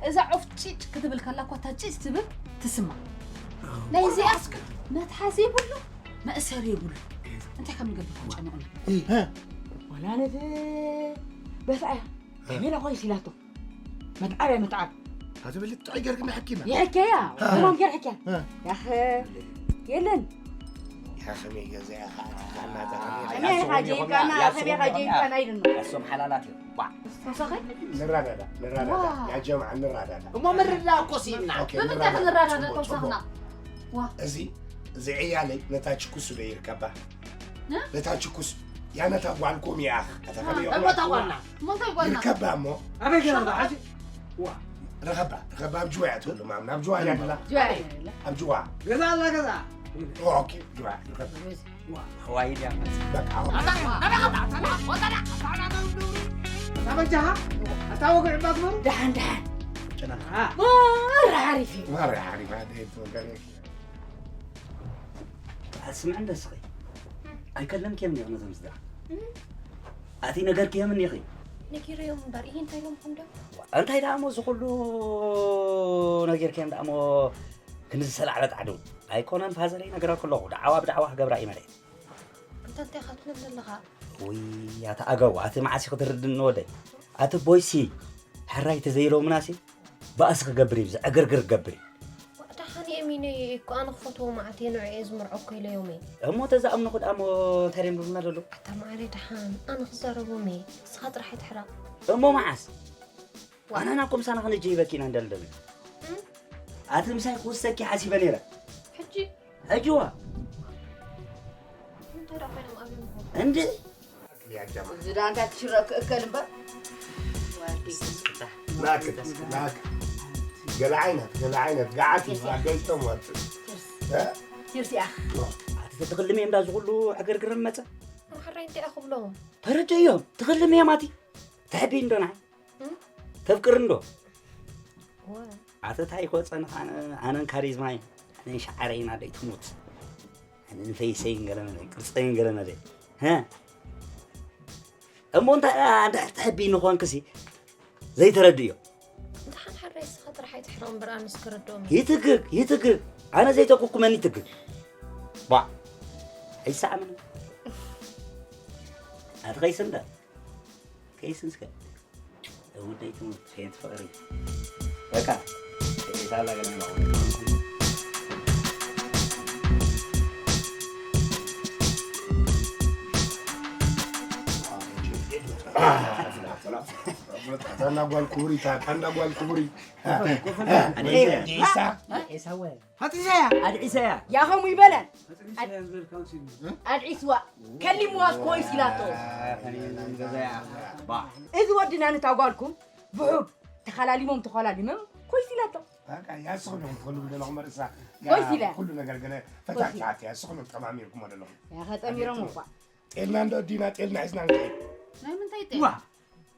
እዛ ዑፍ ጭጭ ክትብል ከላ እኳ እታ ጭጭ ትብል ትስማዕ ናይ እዚኣ መትሓዚ የብሉ መእሰሪ የብሉ እንታይ ከም ንገብር ከም ጨኒቑኒ ዋላ ነቲ በስኣያ ከመይ ኢላ ኮይስ ኢላቶ መትዓብ እያ መትዓብ ኣቲ ብልጥ ጥዑይ ገርግና ሕኪማ ይሕከያ እሞም ገር ሕከያ ያኸ የለን ያኸመይ ገዛ ያኸ ኣትካና ተኸመይ ከመይ ኸጀይካና ከመይ ኸጀይካና ኢሉና እሶም ሓላላት እዮም ባ ተወሳኸ ንራዳዳ ንራዳዳ ያ ጀምዓ ንራዳዳ እሞ ምርዳ እኮ ሲና ብምንታይ ክንራዳዳ ተወሳኽና እዚ እዚ ዕያለይ ነታ ችኩስ ዶ ይርከባ ነታ ችኩስ ያ ነታ ጓልኩም ይኣኽ ኣታ ከመይ እሞ እታ ጓልና እሞ እንታይ ጓልና ይርከባ እሞ ኣበይ ገዛ ሓጂ ዋ ረኸባ ረኸባ ኣብ ጅዋ እያ ትብሉ ማም ናብ ጅዋ እያ ድላ ጅዋ እያ ድላ ኣብ ጅዋ ገዛ ኣላ ገዛ ኦኬ፣ ግባ፣ ግባ። ዋ፣ ዋይ፣ ዲያ መጽ። በቃ፣ ኣታ፣ ኣታ፣ ኣታ፣ ኣታ፣ ኣታ፣ ኣታ፣ ኣታ፣ ኣታ፣ በጃኻ? ኣታ፣ ወግዒ እባ ግበሩ። ደሓን፣ ደሓን። ጨና። ዋ፣ ሓሪፍ እዩ። ማራ ሓሪፍ፣ ኣደ፣ ወገኔ። ስምዕ እንደ ስኺ። ኣይከለምክዮም ነይሩ ነዞም ስድራ። ኣቲ ነገርክዮም እኒኺ። ነጊረዮም እምበር፣ ይሄ እንታይ ኢሎምኩም ዶ? እንታይ ደኣ እሞ እዚ ኩሉ ነጊርክዮም ደኣ እሞ ክንዚ ሰላዕ በጣዕ ዶ? ኣይኮነን ፋዘረይ ነግረኩ ኣለኹ። ደዓዋ ብደዓዋ ክገብራ እዩ መሬት። እንተ እንታይ ኢኻ ትብል ዘለኻ? ውይ፣ ኣቲ ኣገው፣ ኣቲ መዓስ ኢኺ ትርድኒ ወደይ? ኣቲ ቦይሲ፣ ሕራይ ተዘይሎምናሲ፣ ባእሲ ክገብር እዩ፣ ዝዕግርግር ክገብር እዩ። ዋ፣ ደሓን እየ ሚነይ እኮ፣ ኣነ ክፈትዎ መዓት እየ፣ ንዑ እየ ዝምርዖ እኮ ኢለዮም እየ። እሞ ተዛእምንኹ ደኣ እሞ እንታይ ደም ብልና ዘሎ? ኣታ ማዕረ ደሓን፣ ኣነ ክዛረቦም እየ፣ ንስኻ ጥራሕ ኣይትሕረቕ። እሞ መዓስ? ዋ። ኣነ ናብኩም ምሳና ክንጅይበኪ ኢና እንዳልደለ። እም? ኣቲ ምሳይ ክውሰኪ ሓሲበ ነይረ። ሕጂ? ሕጂ ዋ። እንታይ ደኣ ኮይኖም ኣብዮም? እንዴ? ዝዳ እንታይ ትሽረክ እከል እምበር። ናክ፣ ናክ። ገለ ዓይነት፣ ገለ ዓይነት፣ ገዓት እዩ፣ ኣገጭቶም ወርቂ። እ? ቲርሲ ኣኽ። ኣቲ ተትኽልሚ እንዳ ዝኹሉ ዕግርግር መጸ? ኣምሓራይ እንታይ ክብሎም? ተረድእዮም፣ ትኽልሚ እዮም ኣቲ። ትሕቢ እንዶ ንዓይ? እም? ተፍቅር እንዶ? ወ- ኣቲ ታይ ኮጸንኻ ኣነ፣ ኣነን ካሪዝማይ፣ ኣነን ሸዓረይን ኣደይ ትሙት። ኣነን ፈይሰይን ገለ መለ፣ ቅርጸይን ገለ መለ። ሀ? እሞ እንታይ፣ እንድሕር ትሕቢ ንኾንክሲ፣ ዘይተረድእዮ። ደሓን ሓራይ ንስኻ ጥራሕ ኣይትሕረቕ እምበር ኣነስ ክርድኦም እየ። ይትግግ፣ ይትግግ። ኣነ ዘይተኩኩ መን ይትግግ? ቧዕ። ኣይሰኣምን። ኣቲ ከይስ እንደ? ከይስ እስከ። ውደይ ትሙት፣ ፌንት ፍቕሪ። በቃ። ከይስ ኣላ ገለ ነው። ታና ጓል ክቡሪ፣ ታና ጓል ክቡሪ። ዲሳ። ዲሳ ወይ? ሃጥሰያ። ኣድዒሰያ። ያኸሙ ይበላል። ኣድዒስዋ። ከሊምዋ እኮ ይስ ኢላቶ። ባ። እዚ ወድና ንታ ጓልኩም ብሑብ ተኻላሊሞም ተኻላሊሞም ኮይስ ኢላቶ። በቃ፣ ያስኽሎም ኩሉ ብደለኹም ርእሳ። ኮይስ ኢለ። ኩሉ ነገር ገለ ፈታትሓት ያስኽሎም ጠማሚርኩም ወደለኹም። ያኸ ጠሚሮም እኳ። ጤልና እንዶ ዲና ጤልና ሒዝና ንኸይድ። ናይ ምንታይ ጤል? ዋ፣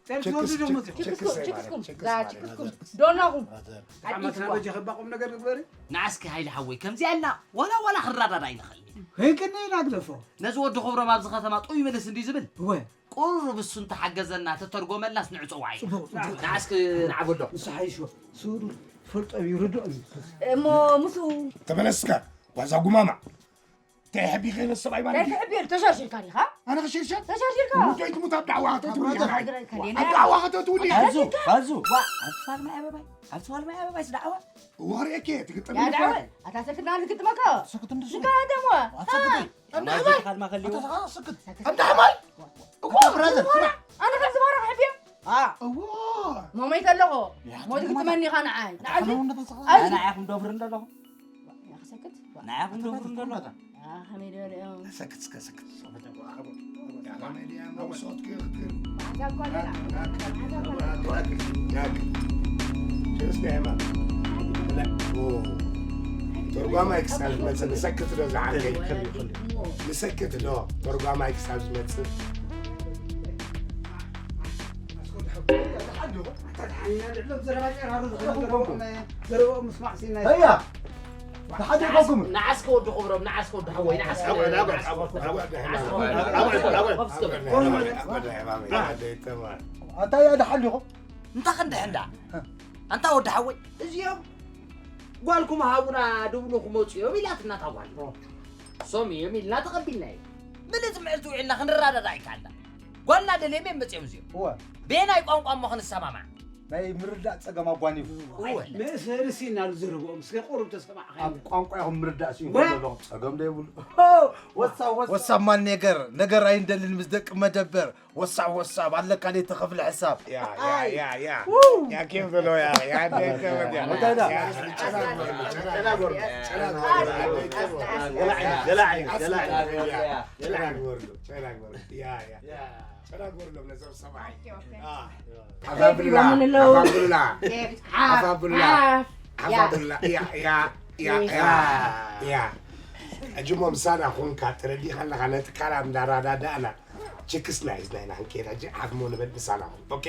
ጤል ችክስ፣ ትወዱ ዶ ችክ-፣ መጽኡ? ችክስ ችክስኩም፣ ችክስ ችክስኩም። ማለት ዛ ችክስኩም። ዶናኹም። ብጣዕሚ ኣዲስዋ። ኣበጀ ኸባኹም ነገር ንግበሪ። ንዓስኪ ሃይለ ሓወይ፣ ከምዚኣ ኢልና ዋላ ዋላ ክንረዳዳ ኣይንኽእልን ኢና። ከይቅኒ ኢና ግደፎ። ነዚ ወዲ ኽብሮም ኣብዚ ኸተማ ጥው ይበልስ እንድዩ ዝብል? እወ። ቁሩብ እሱ እንተሓገዘና፣ ተተርጎመላስ ንዕጾ ዋዒ። ጽቡቕ፣ ጽቡቕ። ንዓስኪ ንዓበዶ። ንሱ ሓይሽዎ። ስሩ ፈልጦ እዩ፣ ርድኦ እዩ። እሞ ምስኡ ተመለስካ፣ ጓዛ ጉማማ። እንታይ ሕቢኸ ኢለ ሰብኣይ ማለት እዩ? እንታይ ክሕቢ? ተሸርሺርካ ዲኻ? ኣነ ክሽርሸር? ተሸርሺርካ። ሙቶ ኣይትሙት ኣብ ዳዕዋ ከተትውሊ። ኣብ ዳዕዋ ከተትውሊ። ኣዙ፣ ኣዙ። ዋ። ኣብ ስፋል ማይ ኣበባይ፣ ኣብ ስፋል ማይ ኣበባይ ስዳዕዋ። እወ፣ ክርእየኪ እየ፣ ትግጥም ያ ኢልካ ዳዕዋ፣ እየ። ኣታ ሰክትና ልግጥመካ። ሰክት እንድሱ። ንካ ደሞ። ኣታ ሰክት። ኣታ ሰክት። ኣታ ሰክት። እኮ ብራዘር፣ ስማዕ። ኣነ ከም ዝባረኽ ሕፍዮ። ኣ። እዎ። ሞመይት ኣለኹ። ያ፣ ሞት ትግጥመኒ ኢኻ ንዓይ። ንዓይ ኣነ እውን ነፈሰኻ። ኣዚ። ኣነ ኢኹም ደፍር እንደለኹ። ያ፣ ክሰክት። ንዓኹም ደፍር እንደለኹ። ያ፣ ከመይ ደለ እዮም? ሰክት እስከ ሰክት። ያ፣ ከመይ ደለ እዮም? መውሶት ክኽክል። ማዕዛ እኮ ኣለና። ማዕዛ እኮ ኣለና። ጀርስ ናይ ማን? ላ፣ ኦ። ተርጓማይ ክሳብ ዝመጽእ ንሰክት ዶ ዝዓርከይ? ንሰክት ዶ? ተርጓማይ ክሳብ ዝመጽእ። ኣታ ደሓን ኢና ንዕሎም ዘረባ ጨራሩ ዝኾነ ዘረባኦም፣ ዘረባኦም ምስማዕ ሲና። ኣያ፣ ብሓደ ኮኩም። ንዓስከ ወዲ ክብሮም፣ ንዓስከ ወዲ ሓወይ፣ ንዓስከ። ኣታ እያ ደሓን ዲኹም? እንታይ ክንድሕን ደኣ? ኣንታ ወዲ ሓወይ፣ እዚኦም ጓልኩም ሃቡና ድብሉ ክመጹ እዮም ኢላትና እታ ጓል። ኦ። ሶም እዮም ኢልና ተቐቢልና እዩ። ምልእ ዝምዕልቲ ውዒልና ክንረዳዳ ኣይከኣልና። ጓልና ደልዮም እዮም መጺኦም እዚኦም። እወ። በየናይ ቋንቋ እሞ ክንሰማማዕ? ናይ ምርዳእ ጸገም ኣጓኒፉ። እወ። መእሰሪ ሲ እናሉ ዝርብኦም፣ እስከ ቁሩብ ተሰማዕኻ ኣብ እዩ። ቋንቋ ኢኹም ምርዳእ ሲ ወ- ዘለኹም ጸገም ዶ የብሉ? ወሳ፣ ወሳ። ወሳ ማን ነገር፣ ነገር ኣይንደልን ምስ ደቂ መደበር። ወሳብ፣ ወሳብ፣ ኣለካ ዶ ተኸፍለ ሕሳብ? ያ፣ ያ፣ ኣይ። ያ፣ ያ። ው። ያ፣ ኬፍ ብሎ፣ ያ፣ ያ፣ ያ፣ ያ፣ ያ። እንታይ ዳ? ያ፣ ጨና ግበርሉ፣ ጨና ግበርሉ፣ ጨና ግበርሉ። ገለ ዓይነት፣ ገለ ዓይነት፣ ገለ ዓይነት። ያ፣ ጨና ግበርሉ፣ ጨና ግበርሉ። ያ፣ ያ። ያ። ጨና ግበርሎም ነዞም ሰማዒ። ኦኬ፣ ኦኬ። አ። ሓፋብላ፣ ሓፋብላ፣ ሓፋብላ፣ ሓፋብላ። ያ፣ ያ፣ ያ፣ ያ። ሕጂ እሞ ምሳና ኹንካ ተረዲኻ ኣለኻ፣ ነቲ ካራ እንዳራዳዳእና ችክስና ሒዝና ኢና ክንከይድ። ሕጂ ሓፍ እሞ ንበል ምሳና ኹን። ኦኬ?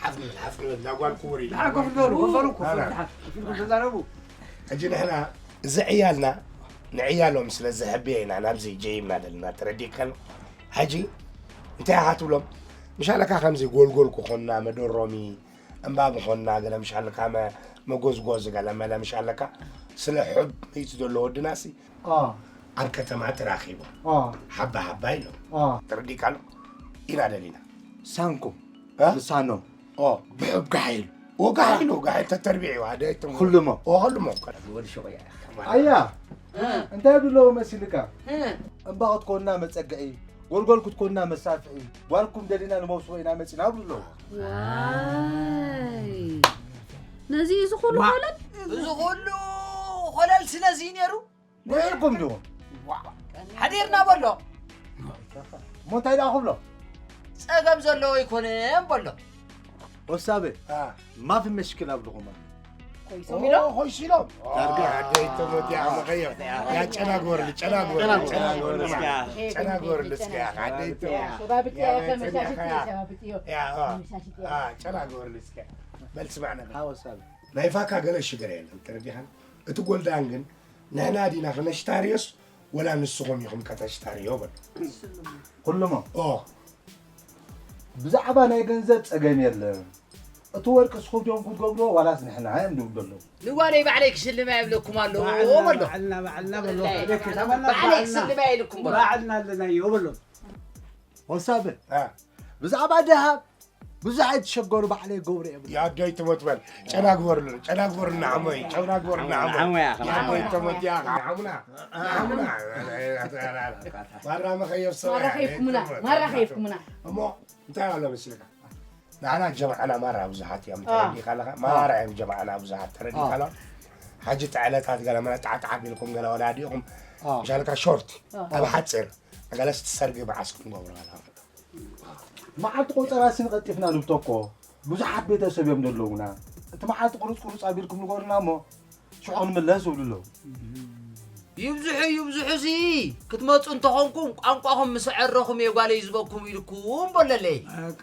ሓፍ ንበል፣ ሓፍ ንበል፣ እንዳ ጓል ክቡር ኢሉ። ሕጂ ንሕና እዚ ዕያልና ንዕያሎም ስለ ዘሕብየ ኢና ናብዚ ጀይምና ዘለና፣ ተረዲእካ ኣሎ። ሕጂ እንታይ ኢኻ ትብሎም? ምሻለካ ከምዚ ጎልጎል ክኾንና መደሮሚ እምባ ምኾንና ገለ ምሻለካ መ-፣ መጎዝጎዝ ገለ መለ ምሻለካ ስለ ሕብ መይቱ ዘሎ ወድናሲ ኦ፣ ኣብ ከተማ ተራኺቦም ኦ፣ ሓባ ሓባ ኢሎም ኦ። ተረዲእካ ኣሎ። ኢና ደሊና። ሳንኩም እ? ምሳኖም ኦ። ብሕብ ጋሕ ኢሉ። ኦ፣ ጋሕ ኢሉ፣ ጋሕ ኢሉ ተተርቢዑ፣ ሓደ ኣይተም-፣ ኩሉሞ። ኦ፣ ኩሉሞ። ወዲ ሸቆያ። ኣያ፣ እ። እንታይ ይብሉ ኣለዉ መሲልካ? እ። እምባ ክትኮንና መጸግዒ፣ ጎልጎል ክትኮንና መሳፍሒ፣ ጓልኩም ደሊና ንመውስቦ ኢና መጺና ይብሉ ኣለዉ። ዋይ። ነዚ እዚ ኩሉ ዋ-፣ ኾለል? እዚ ኩሉ ኾለል ስለዚ ነይሩ? ነይርኩም ድኹም? ዋ፣ ሓዲርና በሎ። እሞ እንታይ ደኣ ክብሎ? ጸገም ዘለዎ ኣይኮነን በሎ። ወሳበ፣ አ። ማፊ መሽክል ኣብልኹም ኣሎ። ኮይሶም ኦ፣ ኢሎም? ኮይሱ ኢሎም። ዳርጋ። ኦ፣ ዓደይ ተሞት ያ መኸየም። ያ ጨና ጎርሊ፣ ጨና ጎርሊ፣ ጨና ጎርሊ፣ ጨና ጎርሊ እስኪ ያ ዓደይ ተሞት። ሸባብቲ ያ ያ መሸምሸምቲ ያ ያ ሸባብቲ ዮ። ያ፣ ኦ። መሸምሸምቲ ያ። አ፣ ጨና ጎርሊ እስኪ። በል ስማዕ ነገር። አ፣ ወሳበ። ናይ ፋካ ገለ ሽግር የለን፣ ተረዲኻን? እቲ ጎልዳን ግን ንሕና ዲና ክነሽታርዮስ ወላ ንስኹም ኢኹም ከተሽታርዮ በሉ። ኩሉሞ። ኦ። ብዛዕባ ናይ ገንዘብ ጸገም የለን። እቲ ወርቂ እስኹም ዲኹም ክትገብርዎ ዋላስ ንሕና እዮም ዝብሉ ዘለዉ። ንጓለይ ባዕለይ ክሽልማ ይብለኩም ኣለዉ በሎ። ባዕልና፣ ባዕልና በሎ። ባዕለይ፣ ባዕልና፣ ባዕለይ ባዕልና። ክስልማ ኢልኩም በሎ። ባዕልና ኣለናዮ በሎ። ወሳብን። አ። ብዛዕባ ደሃብ ብዙሕ ኣይትሸገሩ፣ ባዕለይ ገብሩ እየ። ያ ኣደይ ትሞት በል። ጨና ግበርሉ፣ ጨና ግበርሉ ንዓሞይ፣ ጨና ግበርሉ ንዓሞይ። ንዓሞይ ኣኸ፣ ያ ኣደይ ንዓሞይ። ትሞት ያ፣ ንዓሙና፣ ንዓሙና። ማራ መኸየፍ ሰው ማራ ያ፣ ከይፍኩምና፣ ኣደይ ትሞት። ማራ ከይፍኩምና። እሞ እንታይ ኣሎ መስልካ? ንዓና ጀማዓና ማራ ብዙሓት እዮም፣ አ። ተረዲእካ ኣለኻ? አ። ማራ እዮም ጀማዓና ብዙሓት፣ ተረዲእካ አ። ኣለኻ? ሓጂ ተዕለታት ገለ መለ ጣዕጣዕ ቢልኩም ገለ ወላዲኹም፣ አ። ምሻልካ ሾርት፣ አ። ኣብ ሓፂር፣ ገለስ ትሰርጊ መዓስ ክንገብሮ ኣለኻ? መዓልቲ ቆጸራ ስኒ ቀልጢፍና ንብተኮ፣ ብዙሓት ቤተሰብ እዮም ዘለዉና። እቲ መዓልቲ ቁሩጽ ቁሩጽ ኣቢልኩም ንገሩና እሞ፣ ሽዑ ክንምለስ ይብሉ ኣለዉ። ይብዝሑ ይብዝሑሲ፣ ክትመጹ እንተኾንኩም፣ ቋንቋኹም ምስ ኣዕረኹም እየ ጓለይ ዝበኩም ኢልኩም በለለይ። በቃ።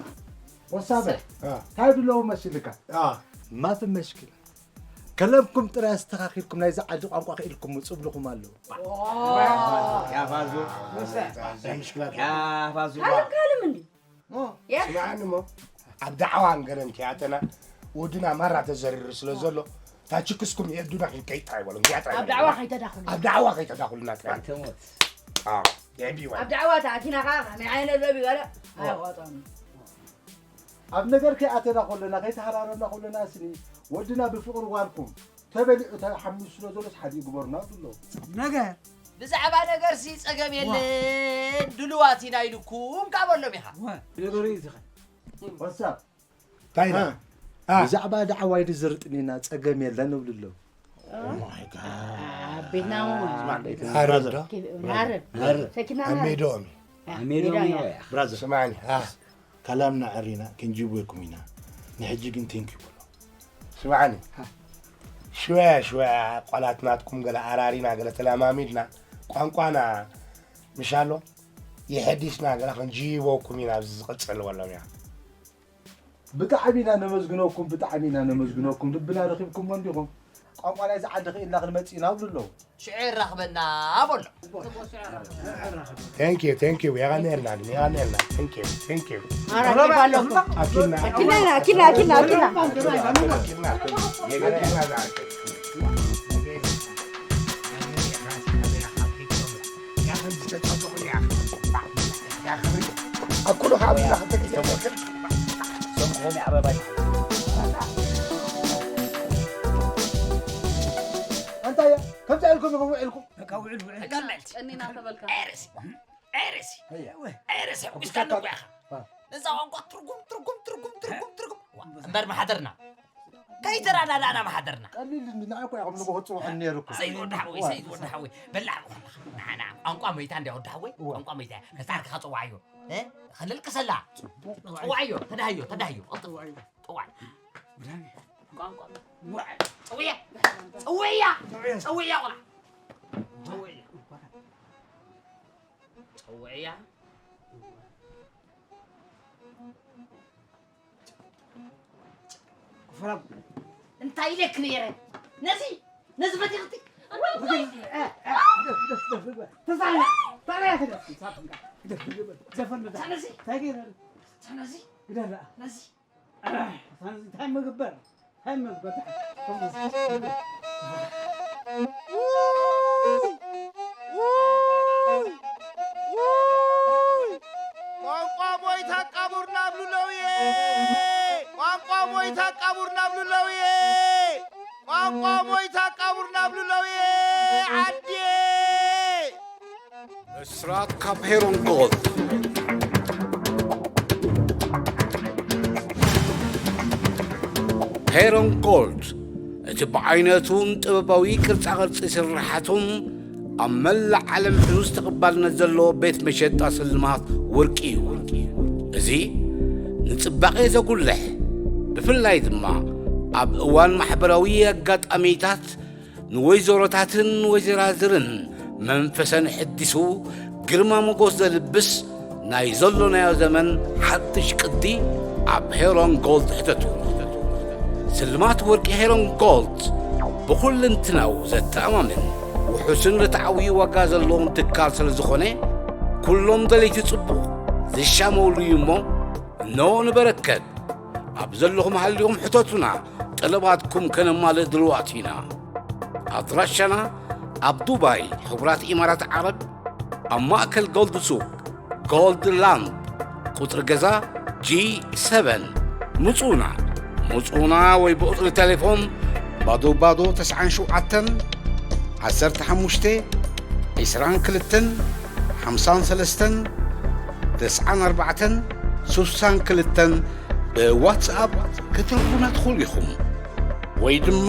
ወሳበ፣ አ። እንታይ ይብሉ ኣለዉ መሲልካ? አ። ማፊ መሽክላ። ከለምኩም ጥራይ ኣስተኻኺልኩም ናይዛ ዓዲ ቋንቋ ክኢልኩም ምጹ እብልኹም ኣለዉ። ኦ። ያ ፋዙ። ያ ፋዙ። ካልም ካልም እንዲ። ኦ። ያ። ስምዓኒ እሞ፣ ኣብ ዳዕዋ ንገረን ኪኣተና፣ ወድና ማራ ተዘሪሩ ስለ ዘሎ፣ እታ ችክስኩም የእዱና ክንከይድ ጥራይ በሎም፣ እዚኣ ጥራይ ኣብ በሎም። ዳዕዋ ከይተዳኹሉ። ኣብ ዳዕዋ ከይተዳኹሉና ጥራይ። ትሞት። ኣዎ፣ የዕቢዋ። ኣብ ዳዕዋ ተኣቲና ኸዓ፣ ከመይ ዓይነት ረቢ በለ፣ ኦ። ኣያቋጦም። ኣብ ነገር ከይኣተና ከለና፣ ከይተሃራረና ከለና ስኒ፣ ወድና ብፍቕሪ ጓልኩም ተበሊዑ ተሓሚሱ ስለ ዘሎስ ሓዲኡ ግበሩና ይብሉ ኣለዉ። ነገር? ብዛዕባ ነገርሲ ጸገም ዋ። የለን፣ ድሉዋት ኢና ኢልኩም ካብ በሎም ኢኻ። ወ፣ ነገሩ እዩ ዝኸ። ወሳብ። እንታይ ኢላ? አ። አ። ብዛዕባ ዳዕዋ እዩ ዝርጥኒና፣ ጸገም የለን ይብሉ ኣለዉ። ኦ ማይ ጋድ። ኣብ ቤትና እውን። ስማዕ፣ ቤትና ዓረብ ዶ? ዓረብ። ዓረብ። ሰኪና ኣብ ዓረብ። ሜዳኦም እዩ። ኣብ ሜዳኦም እዩ። ሜዳ እያ። ብራዘር። ስማዕኒ፣ አ። ካላምና ዕሪና ክንጂቦኩም ኢና። ንሕጂ ግን ቴንኪዩ በሎ። ስምዓኒ፣ ሽወያ ሽወያ ቆላት ናትኩም ገለ ኣራሪና፣ ገለ ተለማሚድና፣ ቋንቋና ምሻሎ የሐዲስና ገለ ክንጂቦኩም ኢና ኣብዚ ዝቕጽል በሎም እያ። ብጣዕሚ ኢና ነመስግነኩም፣ ብጣዕሚ ኢና ነመስግነኩም። ልብና ረኺብኩሞ እንዲኹም። ቋንቋ ናይዚ ዓዲ ክኢልና ክንመጽእ ኢና ይብሉ ኣለዉ። ሽዑ የራኽበና በሎ። Thank you, thank you። የቐንየልና ግን፣ የቐንየልና። Thank you, thank you። ኧረ፣ ኬፍ ኣለኩም። ኣኪልና። ኣኪልና፣ ኣኪልና፣ ኣኪልና፣ ኣኪልና። ኣኪልና። ኣኩሉ ካብ ኢልና ክልተ ግዜ ሞክር። ኣንታ እያ፣ ከምዚ ኢልኩም ኢኹም ውዒልኩም? በቃ ውዕል፣ ውዕል። ቀኒና ተበልካ። ኤርሲ፣ ኤርሲ፣ ኣያ። ኤርሲ፣ ሑቂስካ ኣለኩ ኢኻ። ዋ። ነዛ ቋንቋ ትርጉም፣ ትርጉም፣ ትርጉም፣ ትርጉም፣ ትርጉም። ዋ፣ እምበር ማሕደርና። ከይተረዳዳእና ማሕደርና። ቀሊል እንዲ ንዓይ እኮ ኢኹም ንጎሆ ትጽውዑኒ ነይርኩም። ሰይድ ወዲ ሓወይ፣ ዋ። ሰይድ ወዲ ሓወይ። በላዕ ዝኾንካ። ንዓ፣ ንዓ። ቋንቋ መይታ እንዲ ወዲ ሓወይ፣ ዋ። ቋንቋ መይታ። ነታ ኣርክኻ ጽዋዓዮ። እ? ከለልቅሰላ። ጽቡቕ። ጽዋዓዮ፣ ተዳህዮ፣ ተዳህዮ። ጽዋዓዮ። ጽዋዕ። ቋንቋ። ዋ። ጽውያ። ጽውያ። ጽውያ። ጽውያ ቆልዓ። ጽውያ። ውዕያ። ክፈራም። እንታይ ኢለክ ነይረ? ነዚ፣ ነዚ ፈቲኽቲ? ተዛና፣ ታዲያ ክደፍ፣ ሳትንካ። ግደፍ፣ ግደፍ፣ ዘፈን መዛ። ተነዚ። እንታይ ገይረ? ተነዚ። ግደፍ። ነዚ። ኣይ፣ ኣታ ነዚ እንታይ ምግበር? እንታይ ምግበር? ቋንቋ ሞይታ ቃቡር ናብ ሉለውየ! ቋንቋ ሞይታ ቃቡር ናብ ሉለውየ! ቋንቋ ሞይታ ቃቡር ናብ ሉለውየ! ዓድየ! ብስራት ካብ ሄሮን ጎልድ። ሄሮን ጎልድ፣ እቲ ብዓይነቱን ጥበባዊ ቅርጻ ቅርጺ ስርሓቱን ኣብ መላእ ዓለም ሕዙዝ ተቐባልነት ዘለዎ ቤት መሸጣ ስልማት ወርቂ እዩ። እዚ ንጽባቐ ዘጉልሕ፣ ብፍላይ ድማ ኣብ እዋን ማሕበራዊ ኣጋጣሚታት ንወይዘሮታትን ወይዘራዝርን መንፈሰን ሕዲሱ ግርማ ሞጎስ ዘልብስ ናይ ዘሎናዮ ዘመን ሓድሽ ቅዲ ኣብ ሄሮን ጎልድ ሕተቱ። ስልማት ወርቂ ሄሮን ጎልድ ብኹልንትናው ዘተኣማምን ውሑስን ርትዓዊ ዋጋ ዘለዎም ትካል ስለ ዝኾነ፣ ኩሎም ደለይቲ ጽቡቕ ዝሻመውሉ እዩ እሞ፣ እነሆ ንበረከት ኣብ ዘለኹም ሃሊኹም ሕተቱና፣ ጠለባትኩም ከነማልእ ድልዋት ኢና። ኣድራሻና ኣብ ዱባይ፣ ሕቡራት ኢማራት ዓረብ፣ ኣብ ማእከል ጎልድ ሱቅ፣ ጎልድ ላንድ፣ ቁጽሪ ገዛ ጂ ሰቨን። ምጹና፣ ምጹና ወይ ብቁጽሪ ቴሌፎን ባዶ ባዶ ተስዓን ሸውዓተን፣ ዓሰርተ ሓሙሽተ፣ ዒስራን ክልተን፣ ሓምሳን ሰለስተን፣ ተስዓን ኣርባዕተን፣ ሱሳን ክልተን ብዋትስኣፕ ክትረኽቡና ትኽእሉ ኢኹም። ወይ ድማ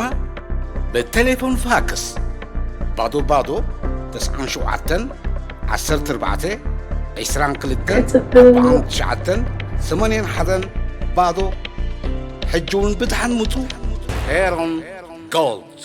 ብቴሌፎን ፋክስ ባዶ ባዶ ተስዓን ሸውዓተን፣ ዓሰርተ ኣርባዕተ፣ ዒስራን ክልተን፣ ክጽበ። ኣርባዓን ትሽዓተን፣ ሰማንያን ሓደን ባዶ። ሕጂ እውን ብድሓን ምጹ። ሄሮን ጎልድ።